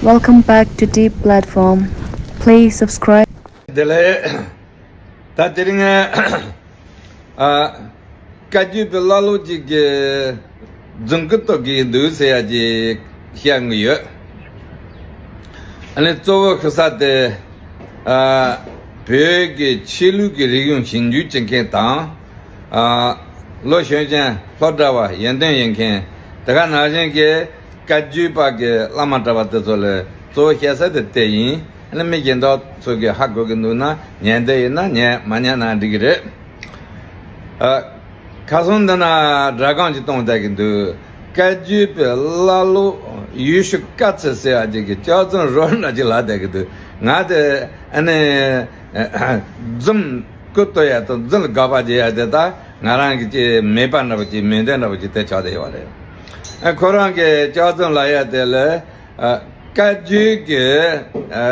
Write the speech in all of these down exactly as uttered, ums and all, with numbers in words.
Welcome back to Deep Platform. Please subscribe. བདེ་ལེགས། ད་དེ་རིང་ཨ་བཀའ་བརྒྱུད་པའི་ཀླ་ཀློ་ཅིག་གི་རྫུན་རྐུ་གཏོང་གི་འདུག་ཟེར་ཡ་ཅིག་བཤད་ཀྱི་ཡོད། ཨ་ནི་གཙོ་བོ་ཤི་ས་དེ་ཨ་བོད་ཀྱི་ཆོས་ལུགས་ཀྱི་རིག་གཞུང་ཞིབ་འཇུག་བྱེད་མཁན་དང་། ཨ་ལོ་གཞོན་ཅན་སློབ་གྲྭ་བ་ཡོན་ཏན་ཡོད་མཁན། དེ་ག་ནང་བཞིན་གྱི་བཀའ་བརྒྱུད་པ་གི་བླ་མ་གྲྭ་པ་དེ་ཚོ་ལ་གཙོ་བོ་བཤད་ས་དེ་དེ་ཡིན། ཨ་ནི་མི་གཞན་དག་ཚོ་གིས་ཧ་གོ་གི་འདུག་ན་ཉན་བསྡད་ཡིན་ན་ཉན། མ་ཉན་ན་འགྲིག་གི་རེད། ཨ། ཁ་སང་འདི་ན་སྒྲ་སྒམ་ཅིག་གཏོང་བསྡད་ཀྱི་འདུག་བཀའ་བརྒྱུད་པའི་ཀླ་ཀློ་ཡུལ་ཤུལ་དཀར་ཚིལ་ཟེར་བ་ཅིག་གི་ལྕགས་རྫུན་རོ་འདྲ་ཅིག་ལབ་བསྡད་ཀྱི་འདུག་ང་དེ་ཨ་ནི་རྫུན་རྐུ་གཏོང་ཡ་དང་རྫུན་ལ་དགག་པ་བྱེད་ཡ་དེ་ད་ང་རང་གི་ཅིག་མོས་པ་འདྲ་པོ་ཅིག་མོས་འདུན་འདྲ་པོ་ཅིག་དེ་ཆགས་བསྡད་ཡོད་རེད། ཨ་ཁོ་རང་གི་ལྕགས་རྫུན་ལབ་ཡ་དེ་ལ་ཨ་བཀའ་བརྒྱུད་ཀྱི་ཨ་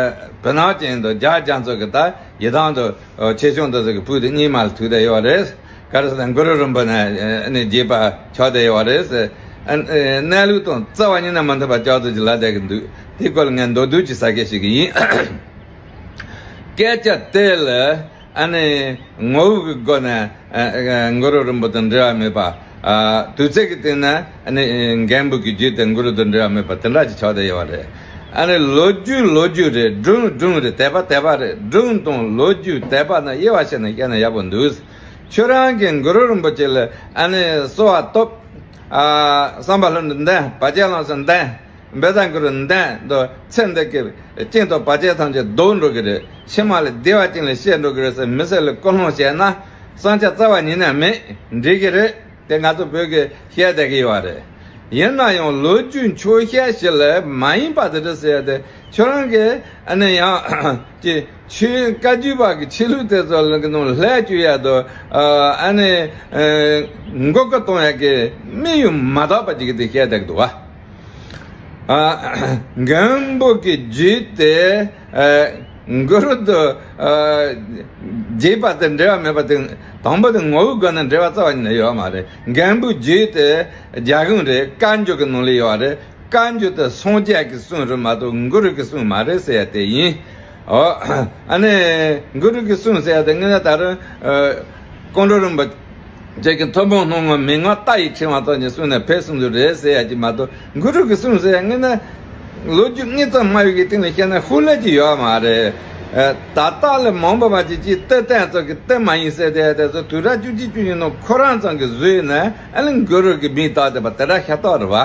བུ་ནག་ཅན་དང་རྒྱ་རྒྱ་མཚོ་གི་ད་ཡི་དམ་དང་། ཨོ། ཆེ་ཆུང་དེ་ཚོ་གི་བུ་དེ་གཉིས་མ་ལ་ཐུག་བསྡད་ཡོད་རེད། ག་རེ་ཟེར་ན་གུ་རུ་རིན་པོ་ནས་ཨ་ནི་རྒྱས་པ་ཆགས་བསྡད་ཡོད་རེད་ཟེར། ཨ་ཨ་གནས་ལུགས་དང་རྩ་བ་ཉིད་ནས་མི་མཐུན་པ་ལྕགས་རྫུན་ཅིག་ལབ་བསྡད་ཀྱི་འདུག་དེའི་སྐོར་ལ་ངས་མདོར་བསྡུས་ཅིག་ཟེར་མཁན་ཞིག་ཡིན། སྐད་ཆ་དེ་ལ་ཨ་ནི་ངོ་བོ་གི་སྒོ་ནས་ཨ་ཨ་གུ་རུ་རིན་པོ་དང་འབྲེལ་བ་མེད་པ། ཨ་དུས་ཚོད་ཀྱི་སྟེང་ན་ཨ་ནི་འགན་འབུལ་གྱི་རྒྱུད་དེ་གུ་རུ་དང་འབྲེལ་བ་མེད་པ་དེ་འདྲ་ཅིག་ཆགས་བསྡད་ཡོད་རེད། ཨ་ནི་ལོ་རྒྱུས་ལོ་རྒྱུས་རེད། སྒྲུང་སྒྲུང་རེད། དད་པ་དད་པ་རེད། སྒྲུང་དང་ལོ་རྒྱུས་དད་པ་ན་དབྱེ་བ་ཕྱེ་ནས་བཤད་ན་ཡག་པོ་འདུག་ཁྱོད་རང་གིས་གུ་རུ་རིན་པོ་ཆེ་ལ་ཨ་ནི་གསོལ་བ་ཐོབ། ཨ་བསམ་པ་ལྷུན་གྲུབ་འདོན། བར་ཆད་ལམ་སེལ་འདོན། འབེ་ས་གུ་རུ་འདོན་དུས་ཚེ་འདི་གི་རྐྱེན་དང་བར་ཆད་ཐམས་ཅད་ལྡོག་འགྲོ་གི་རེད། ཕྱི་མ་ལ་བདེ་བ་ཅན་ལ་སྐྱེ་འགྲོ་གི་རེད་ཟེར་མི་ཚེ་ལ་ཀུན་སློང་བྱས་ན་བསམ་འཆར་རྩ་བ་ཉིད་ནས་མེད། འགྲིག་གི་རེད། དེ་ང་ཚོ་བོད་ཀྱི་བཤད་བསྡད་ཀྱི་ཡོད་རེད། ཡིན་ན་ཡང་ལོ་རྒྱུས་འཁྱོག་བཤད་ཞིག་ལ་མ་ཡིན་པ་དེ་འདྲ་ཟེར་ཡ་དེ་ཁྱོད་རང་གིས་ཨ་ནི་ཡང་ཅི་ཆོས་བཀའ་བརྒྱུད་པ་གི་ཆོས་ལུགས་དེ་ཚོ་ལ་གི་ནང་ལྷད་བཅུག་ཡ་དང་ཨ་ནི་མགོ་སྐོར་གཏོང་ཡ་གི་དམིགས་ཡུལ་མ་དག་པ་ཅིག་གི་དེ་བཤད་བསྡད་ཀྱི་འདུག་བ། ཨ་མགོན་པོ་གི་རྒྱུད་དེ་ཨ་གུ་རུ་དང་ཨ་རྒྱས་པ་དང་འབྲེལ་བ་མེད་པ་དེ། དང་པོ་དེ་ངོ་བོའི་སྒོ་ནས་འབྲེལ་བ་རྩ་བ་ཉིད་ནས་ཡོད་མ་རེད། མགོན་པོའི་རྒྱུད་དེ་རྒྱ་གཞུང་རེད། བཀའ་འགྱུར་གྱི་ནང་ལ་ཡོད་རེད། བཀའ་འགྱུར་དེ་སངས་རྒྱས་ཀྱི་གསུང་རེད་མ་གཏོགས་གུ་རུ་གི་གསུང་མ་རེད་ཟེར་ཡ་དེ་ཡིན། ཨོ། ཨ་ནི་གུ་རུ་གི་གསུང་ཟེར་ཡ་དེ་དངོས་གནས་ད་རུང་ཨ་ཀོང་སྤྲུལ་རིན་པོ་ཆེ་གི་ཐུབ་དབང་སྣང་ངོར་མན་ངག་རྟ་ཡི་ཕྲེང་བ་ཙམ་གྱི་གསུང་ནས་ཕེབས་གསུང་རྒྱུ་རེད་ཟེར་ཡ་གཅིག་མ་གཏོགས་གུ་རུ་གི་གསུང་ཟེར་ཡ་དངོས་གནས་ལོ་རྒྱུས་དངོས་ཙམ་སྨྲ་བའི་གི་སྟེང་ལ་བཤད་ན་ཧུར་ལས་ཀྱི་ཡོད་མ་རེད། ཨ་ད་ལྟ་ལ་མང་པོ་མ་གཅིག་གཅིག་གཏེར་སྟོན་ཚོ་གི་གཏེར་མ་ཡིན་ཟེར་དེ་དེ་ཚོ་དུས་རབས་བཅུ་གཅིག་བཅུ་གཉིས་ནང་ཁོ་རང་ཚང་གི་བཟོས་ནས་ཨ་ནི་གུ་རུ་གི་མིང་བཏགས་བསྡད་པ་དེ་འདྲ་ཤ་སྟག་རེད་བ།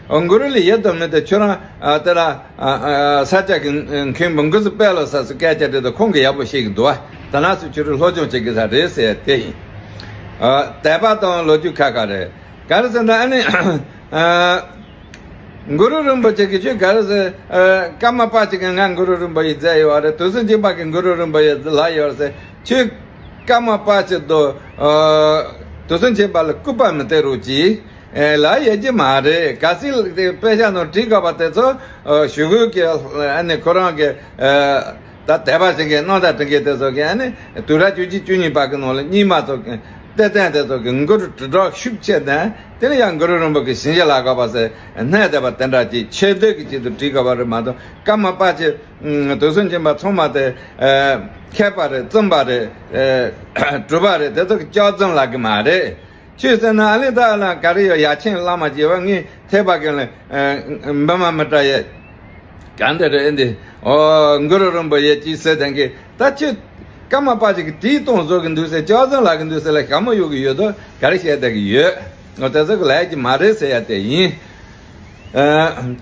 ཨོ་གུ་རུ་ལ་ཡོད་དམ་མེད་དེ་ཁྱོད་རང་ཨ་དེ་ལ་ཨ་ཨ་ས་སྐྱ་གི་མཁན་པོ་འགོ་ཚུགས་དཔལ་ལོ་ས་སུ་སྐད་ཆ་དྲིས་དུས་ཁོང་གིས་ཡག་པོ་ཤེས་ཀྱི་འདུག་བ། ད་ནང་སུ་ཁྱོད་རང་སློབ་སྦྱོང་བྱེད་དགོས་ས་རེད་ཟེར་དེ་ཡིན། ཨ་དད་པ་དང་ལོ་རྒྱུས་ཁ་ཁ་རེད། ག་རེ་ཟེར་ན་ཨ་ནི་ཨ་གུ་རུ་རིན་པོ་ཆེ་གིས་ཁྱོད་ག་རེ་ཟེར། ཨ་ཀརྨ་པ་ཅིག་གིས་ང་གུ་རུ་རིན་པོ་ཆེ་མཛད་ཡོད་རེད། དུས་གསུམ་མཁྱེན་པ་གིས་གུ་རུ་རིན་པོ་ཆེ་ལབ་ཡོད་ཟེར། ཁྱོད་ཀརྨ་པ་ཅིག་དང་ཨ་དུས་གསུམ་མཁྱེན་པ་ལ་སྐུར་པ་མི་སྟེར་རོགས་གྱིས། ཨེ་ལབ་ཡོད་ཀྱི་མ་རེད། གལ་སྲིད་དེ་དཔེ་ཆ་ནང་བྲིས་དགོས་པ་དེ་ཚོ་ཨ་ཞུ་སྒོ་གི་ཨ་ནི་ཁོ་རང་གི་ཨ་ད་དད་པ་བྱེད་མཁན་རྣམ་དག་བྱེད་མཁན་དེ་ཚོ་གི་ཨ་ནི་དུས་རབས་བཅུ་གཅིག་བཅུ་གཉིས་བར་གི་ནང་ལ་རྙིང་མ་ཚོ་གི་གཏེར་སྟོན་དེ་ཚོ་གི་གུ་རུ་དྲིལ་བསྒྲགས་ཤུགས་ཆེ་ནས་དེ་ལ་ཡང་གུ་རུ་རིན་པོ་ཆེ་བྱིན་གྱིས་བརླབས་དགོས་པ་ཟེར་གནས་བསྡད་པ་དེ་འདྲ་ཅིག་ཆེ་བསྟོད་ཀྱི་ཆེད་དུ་བྲིས་དགོས་པ་རེད་མ་གཏོགས་ཀརྨ་པ་ཅིག་དུས་གསུམ་མཁྱེན་པ་ཚང་མ་དེ་ཨ་མཁས་པ་རེད། བཙུན་པ་རེད། ཨ་གྲུབ་པ་རེད། དེ་ཚོ་གི་ལྕགས་རྫུན་ལབ་གི་མ་རེད། ཁྱོད་ཟེར་ན་ཨ་ལི་ད་ལ་ག་རེ་ཡོད། ཡ་ཆེན་བླ་མ་རྒྱལ་བ་ངས་ཐེག་པ་ཀུན་ལ་ཨ་འབུམ་མ་མི་ཏྲ་ཡེ་ག་འདི་རེད་འདི། ཨོ་གུ་རུ་རིན་པོ་ཆེ་ཅིག་ཟེར་དེང་གི་ད་ཁྱོད་ཀརྨ་པ་ཅིག་གིས་དེའི་སྟོང་བཟོ་གི་འདུག་ཟེར། ལྕགས་རྫུན་ལབ་གི་འདུག་ཟེར་ལ་ཞྭ་མོ་གཡོག་གི་ཡོད་དོ། ག་རེ་བཤད་བསྡད་གི་ཡོད། ཨོ་དེ་ཚོ་གི་ལབ་ཀྱི་མ་རེད་ཟེར་ཡ་དེ་ཡིན། ཨ་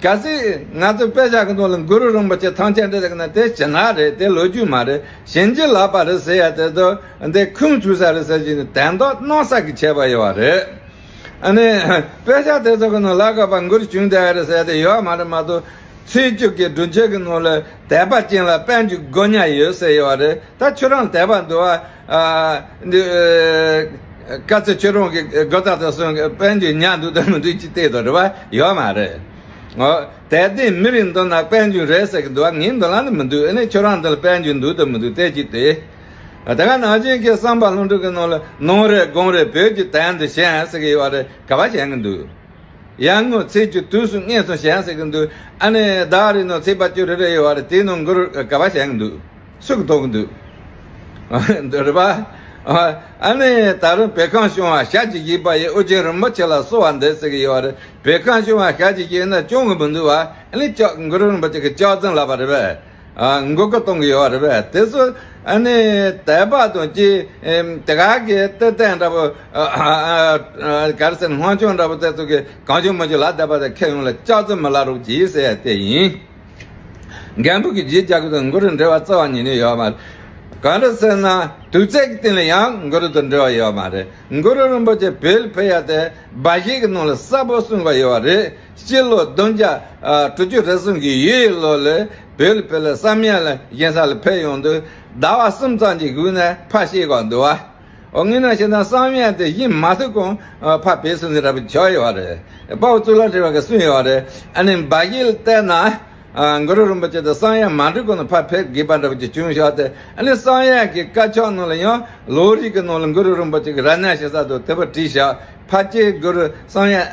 གལ་སྲིད་ང་ཚོའི་དཔེ་ཆ་གི་ནང་ལ་གུ་རུ་རིན་པོ་ཆེ་ཐམས་ཅད་འདྲི་ཟེར་གི་ན་དེ་ཞེད་སྣང་རེད། དེ་ལོ་རྒྱུས་མ་རེད། བྱིན་གྱིས་བརླབས་པ་རེད་ཟེར་ཡ་དེ་ཚོ་འདི་ཁུངས་ཚུད་ས་རེད་ཟེར་གྱི་ནི་དོན་དག་གནམ་ས་གི་ཁྱད་པར་ཡོད་པ་རེད། ཨ་ནི་དཔེ་ཆ་དེ་ཚོ་གི་ནང་ལ་དགོས་པ་གུ་རུ་བྱུང་བསྡད་ཡ་རེད་ཟེར་ཡ་དེ་ཡོད་མ་རེད་མ་གཏོགས་ཚེས་བཅུ་གི་སྒྲུབ་མཆོད་གི་ནང་ལ་དད་པ་ཅན་ལ་དཔལ་འབྱོར་དགོས་ཉག་ཡོད་ཟེར་ཡོད་པ་རེད། ད་ཁྱོད་རང་དད་པ་འདུག་ཨ། ཨ་འདི་ཨ་བཀའ་སྩལ་ཆོས་སྒྲོན་གྱི་དགོད་བྲ་དང་གསུམ་གྱི་དཔལ་འབྱོར་ཉག་འདུག་དང་མི་འདུག་ཅིག་བལྟས་དང་འདྲ་བ་ཡོད་མ་རེད། ཨོ་དད་ལྡན་མི་རེ་འདུག་ན་དཔལ་འབྱོར་རེད་ཟེར་གི་འདུག་ཨ། ངའི་འདུག་ལ་ནི་མི་འདུག་ཨ་ནི་ཁྱོད་རང་འདི་ལ་དཔལ་འབྱོར་འདུག་དང་མི་འདུག་བལྟས་ཅིག་བལྟས། ཨ་ད་ག་ནང་བཞིན་གྱི་བསམ་པ་ལྷུན་གྲུབ་ཀྱི་ནང་ལ་ནོར་རེད་དགོན་རེད་བོད་ཀྱི་དོན་དུ་བྱོན་ཟེར་གི་ཡོད་རེད། ག་བ་བྱོན་གི་འདུག་ཡར་ངོ་ཚེས་བཅུ་དུས་གསུམ་མངོན་སུམ་བྱས་ཟེར་གི་འདུག་ཨ་ནི་ཟླ་རེ་ནང་ཚེས་པ་བཅུ་རེ་རེ་ཡོད་པ་རེད། དེའི་ནང་གུ་རུ་ག་པར་བྱས་གི་འདུག་སུ་གིས་ཐོབ་གི་འདུག་འདི་རེད་པ། ཨ་ནི་ད་རུང་བོད་ཁམས་བྱང་བ་ཞལ་གྱིས་བཞེས་པ་ཡིས། ཨོ་རྒྱན་རིན་པོ་ཆེ་ལ་གསོལ་བ་འདེབས་ཟེར་གི་ཡོད་པ་རེད། བོད་ཁམས་བྱང་བ་ཞལ་གྱིས་བཞེས་ན་བྱང་གི་མི་འདུག་པ། ཨ་ནི་ལྕགས་གུ་རུ་རིན་པོ་ཆེ་གི་ལྕགས་རྫུན་ལབ་པ་རེད་པས། ཨ། མགོ་སྐོར་གཏོང་གི་ཡོད་རེད་པས། དེ་ཚོ་ཨ་ནི་དད་པ་དང་བཅས། ཨེམ། དེ་ག་གི་ལྟ་སྟངས་འདྲ་པོ། ཨ། ཨ། ཨ། ག་རེ་ཟེར་ན། སྔོན་བྱུང་འདྲ་པོ་དེ་ཚོ་གིས་གང་བྱུང་མང་བྱུང་ལབ་བསྡད་པ་དེ་ཁྱེད་ཡོངས་ལ་ལྕགས་རྫུན་མི་ལབ་རོགས་གྱིས་ཟེར་ཡ་དེ་ཡིན། རྒན་པོ་གི་རྗེས་རྒྱག་གི་དང་གུ་རུ་འབྲེལ་བ་རྩ་བ་ཉིད་ནས་ཡོད་མ་རེད། གང་རེད་ཟེར་ན། དུས་ཚོད་ཀྱི་སྟེང་ལ་ཡང་གུ་རུ་དང་འབྲེལ་བ་ཡོད་མ་རེད། གུ་རུ་རིན་པོ་ཆེ་བོད་ལ་ཕེབས་ཡ་དེ་སྦ་བཞེད་ཀྱི་ནང་ལ་གསལ་པོ་གསུངས་པ་ཡོད་པ་རེད། སྤྱི་ལོ་བདུན་བརྒྱ་དྲུག་ཅུ་རེ་གསུམ་གྱི་ཡོས་ལོ་ལ་བོད་ལ་ཕེབས་ལ་བསམ་ཡས་ལ་གཞན་ས་ལ་ཕེབས་ཡོང་དུས་ཟླ་བ་གསུམ་ཙམ་གྱི་སྒང་ནས་ཕར་གཤེགས་པ་འདུག་པ། འོ། དངོས་གནས་བཤད་ན་བསམ་ཡས་དེ་བཞེངས་མ་ཐུབ་གོང་ཕར་བོད་སོང་ཟེར་འདྲ་པོ་ཆགས་ཡོད་པ་རེད། དཔའ་བོ་གཙུག་ལག་སློབ་ཕྲུག་གིས་གསུངས་ཡོད་པ་རེད། ཨ་ནི་སྦ་བཞེད་ལ་བལྟས་ན། ཨ། གུ་རུ་རིན་པོ་ཆེ་དེ་བསམ་ཡས་མ་གྲུབ་གོང་ནས་ཕར་ཕེབས་དགོས་པ་འདྲ་པོ་ཅིག་བྱུང་ཤག་སྟེ། ཨ་ནི་བསམ་ཡས་ཀྱི་དཀར་ཆག་ནང་ལ་ཡང་ལམ་རིམ་གྱི་ནང་ལ་གུ་རུ་རིན་པོ་ཆེ་གིས་རབ་གནས་བྱེད་ས་དང་དེ་པར་བྲིས་ཤག་ཕལ་ཆེར་གུ་རུ་བསམ་ཡས་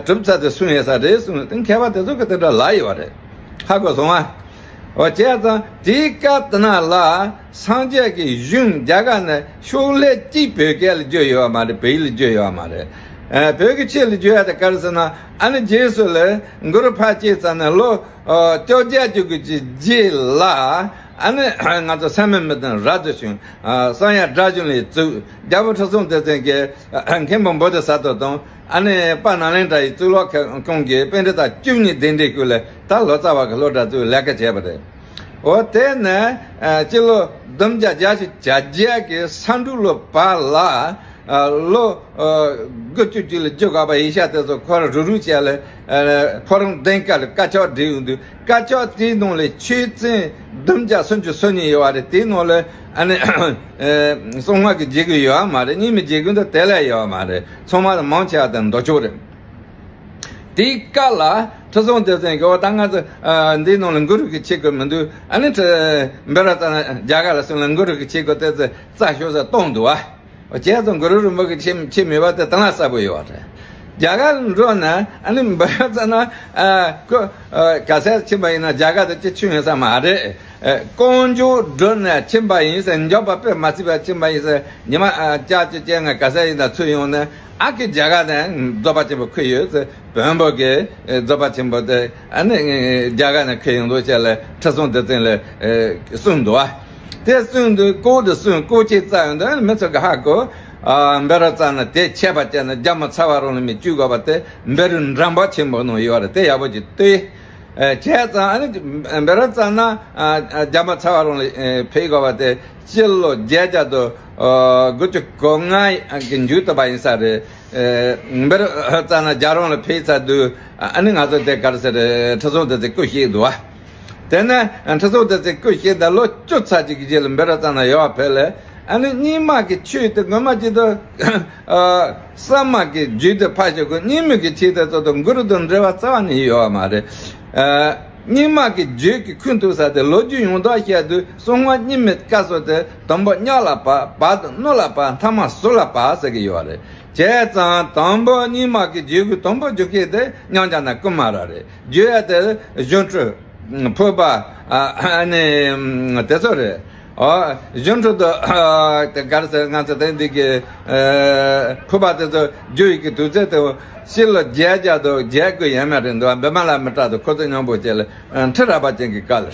གྲུབ་ཚར་དུས་གསུངས་ཡོད་ས་རེད་གསུངས། དེ་མཁས་པ་དེ་ཚོ་གིས་དེ་འདྲ་ལབ་ཡོད་པ་རེད། ཧ་གོ་སོང་ང་། འོ། བྱས་ཙང་དེའི་སྐབས་དེ་ན་ལ་སངས་རྒྱས་ཀྱི་གཞུང་རྒྱ་གར་ནས་ཤོག་ལྷེ་གཅིག་བོད་སྐད་ལ་བསྒྱུར་ཡོད་པ་མ་རེད། བོད་ཡིག་ལ་བསྒྱུར་ཡོད་པ་མ་རེད། ཨ། བོད་ཀྱི་ཆོས་ལ་བསྒྱུར་ཡ་དེ་ག་རེ་ཟེར་ན། ཨ་ནི་རྗེས་སུ་ལ་གུ་རུ་ཕར་སྐྱེས་ཚར་ནས་ལོ། ཨ། བཅོ་བརྒྱད་ཅུ་གི་རྗེས་ལ། ཨ་ནི་ང་ཚོ་སད་མི་མི་དང་རབ་ཏུ་བྱུང་། ཨ། བསམ་ཡས་སྒྲ་གཞུང་ལས་བཙུགས། རྒྱལ་པོ་ཁྲི་སྲོང་ལྡེ་བཙན་གྱིས། ཨ། མཁན་པོ་བོ་དྷི་ས་ཏྭ་དང་། ཨ་ནི་དཔལ་ནཱ་ལེནྡྲ་ཡི་གཙུག་ལག་ཁང་གི་པཎྜི་ཏ་བཅུ་གཉིས་གདན་འདྲེན་སྐབས་ལ་ད་ལོ་ཙཱ་བ་གི་སློབ་གྲྭ་བཙུགས་ལས་ཀ་བྱས་པ་རེད། འོ། དེ་ནས། ཨ། སྤྱི་ལོ་བདུན་བརྒྱ་བརྒྱད་ཅུ་གྱ་བརྒྱད་ཀྱི་ས་འབྲུག་ལོ་བར་ལ། ཨ། ལོ། ཨ། དགུ་བཅུ་གཅིག་ལ་བསྒྱུར་དགོས་པ་ཡིན་ཤག་དེ་ཚོ་ཁོ་རང་རུག་རུག་བྱས་ལ། ཨ། ཕོ་བྲང་ལྡིང་དཀར་ལ་དཀར་ཆག་བསྒྲིགས་ཡོང་དུས། དཀར་ཆག་དེའི་ནང་ལ་ཆོས་ཚན་བདུན་བརྒྱ་སུམ་ཅུ་སོ་གཉིས་ཡོད་པ་རེད། དེའི་ནང་ལ་ཨ་ནི། ཨ། གསང་སྔགས་ཀྱི་རྒྱན་གོས་ཡོད་པ་མ་རེད། རྙིང་མའི་རྒྱན་གོས་འདི་དེ་ལས་ཡོད་པ་མ་རེད། ཚང་མ་མང་ཆེ་བ་དེ་མདོ་ཕྱོགས་རེད། དེའི་སྐབས་ལ་ཁྲི་སྲོང་ལྡེ་བཙན་གྱིས། འོ། ད་ང་ཚོ། ཨ། འདིའི་ནང་ལ་གུ་རུ་གི་ཆས་གོས་མི་འདུག་ཨ་ནི་ཁྲི། བཻ་རོ་ཙ་ན་རྒྱ་གར་ལ་སོང་ལ་གུ་རུ་གི་ཆས་གོས་དེ་ཚོ་རྩ་ཤོར་ས་གཏོང་འདུག་པ། འོ། བྱས་ཙང་གུ་རུ་རིན་པོ་ཆེ་ཆས་མེད་པ་དེ་དེ་ན་གསལ་པོ་ཡོད་པ་རེད། རྒྱ་གར་ལ་འགྲོ་ན་ཨ་ནི་བཻ་རོ་ཙ་ན། ཨ། ཁོ། ཨ། ག་ཚད་ཕྱིན་པ་ཡིན་ན་རྒྱ་གར་དུ་ཅི་ཆུང་ཡོད་ས་མ་རེད། ཨ། རྐང་མགྱོགས་འགྲོ་ནས་ཕྱིན་པ་ཡིན་ཟེར། མགྱོགས་པ་དཔེ་མ་སྲིད་པ་ཕྱིན་པ་ཡིན་ཟེར། ཉི་མ། ཨ། བརྒྱད་ཅུ་བཅོ་ལྔ་ག་ཚད་ཡིན་ན་ཚུར་ཡོང་ནས། ཨ་ཁུ་རྒྱ་གར་ནས་རྫོགས་པ་ཆེན་པོ་ཁུར་ཡོད་ཟེར། བོན་པོ་གིས་རྫོགས་པ་ཆེན་པོ་དེ་ཨ་ནི་རྒྱ་གར་ནས་ཁུར་ཡོང་དུས་ཅིག་ལ་ཁྲི་སྲོང་ལྡེ་བཙན་ལ། ཨ། གསུངས་འདུག་པ། དེ་གསུངས་དུས་སྐོར་དེ་གསུངས། སྐོར་ཅིག་བརྩམས་ཡོང་དུས་མི་ཚོ་གིས་ཧ་གོ། ཨ། བཻ་རོ་ཙ་ན་དེ་ཆད་པ་བཅད་ནས་རྒྱལ་མོ་ཚ་བ་རོང་ལ་མི་བསྐྱོད་དགོས་པ་དེ་བཻ་རོ་འགྲེལ་པ་ཆེན་པོ་ནང་ཡོད་པ་རེད། དེ་ཡག་པོ་ཅིག་ལྟོས། ཨ། བྱས་ཙང་ཨ་ནི་བཻ་རོ་ཙ་ན། ཨ། རྒྱལ་མོ་ཚ་བ་རོང་ལ། ཨ། ཕེབས་དགོས་པ་དེ་སྤྱི་ལོ་བརྒྱད་བརྒྱ་དང་། ཨ། དགུ་བཅུ་གོ་ལྔ་གི་མཇུག་ཏུ་བ་ཡིན་ས་རེད། ཨ། བཻ་རོ་ཙ་ན་རྒྱལ་རོང་ལ་ཕེབས་ཚར་དུས་ཨ་ནི་ང་ཚོ་དེ་ག་རེ་ཟེར། ཁྲི་སྲོང་ལྡེ་བཙན་སྐུ་གཤེགས་འདུག་པ། དེ་ནས། ཨ། ཁྲི་སྲོང་ལྡེ་བཙན་སྐུ་གཤེགས་དང་ལོ་བཅུ་ཚར་གཅིག་གི་རྗེས་ལ་བཻ་རོ་ཙ་ན་ཡོད་པ་ཕེབས་ལ། ཨ་ནི་རྙིང་མ་གི་ཆོས་དེ་ངོ་མ་ཅིག་ཏུ། ཨ། གསར་མ་གི་རྒྱུད་དེ་ཕར་ཞོག་གི། རྙིང་མ་གི་ཆོས་དེ་ཚོ་དང་གུ་རུ་དང་འབྲེལ་བ་རྩ་བ་ནས་ཡོད་པ་མ་རེད། ཨ། རྙིང་མ་གི་རྒྱུད་ཀྱི་ཁུངས་ཐུབ་ས་དེ་ལོ་རྒྱུས་ཡོངས་རྫོགས་བཤད་དུས་གསང་སྔགས་རྙིང་མའི་སྐབས་སུ་དེ་དང་པོ་གཉགས་ལ་བབས། བར་དུ་རྣོ་ལ་བབས། མཐའ་མ་ཟུར་ལ་བབས་ཟེར་གི་ཡོད་རེད། བྱས་ཙང་དང་པོ་རྙིང་མ་གི་རྒྱུད་ཀྱི་དང་པོ་རྒྱུད་སྐད་དེ་རྙིང་ལྕགས་ན་ཀུ་མ་ར་རེད། རྒྱུད་དེ་གཞུང་འཁྲུག་ཕུར་པ། ཨ། ཨ་ནི་དེ་ཚོ་རེད། ཨོ། གཞུང་འཁྲུག་དང་། ཨ། དེ་ག་རེ་ཟེར། ང་ཚོ་དེ་འདི་གི། ཨ། ཕུར་པ་དེ་ཚོ་བསྒྱུར་ཡི་གི་དུས་ཚོད་དེ་སྤྱི་ལོ་བརྒྱད་བརྒྱ་དང་བརྒྱད་དགུ་ཡས་མས་རེད་འདུག་བི་མ་ལ་མི་ཏྲ་དང་ཁོ་ཚོ་མཉམ་པོ་བྱས་ལ། ཨ། ཁྲི་རལ་པ་ཅན་གྱི་བཀའ་ལ།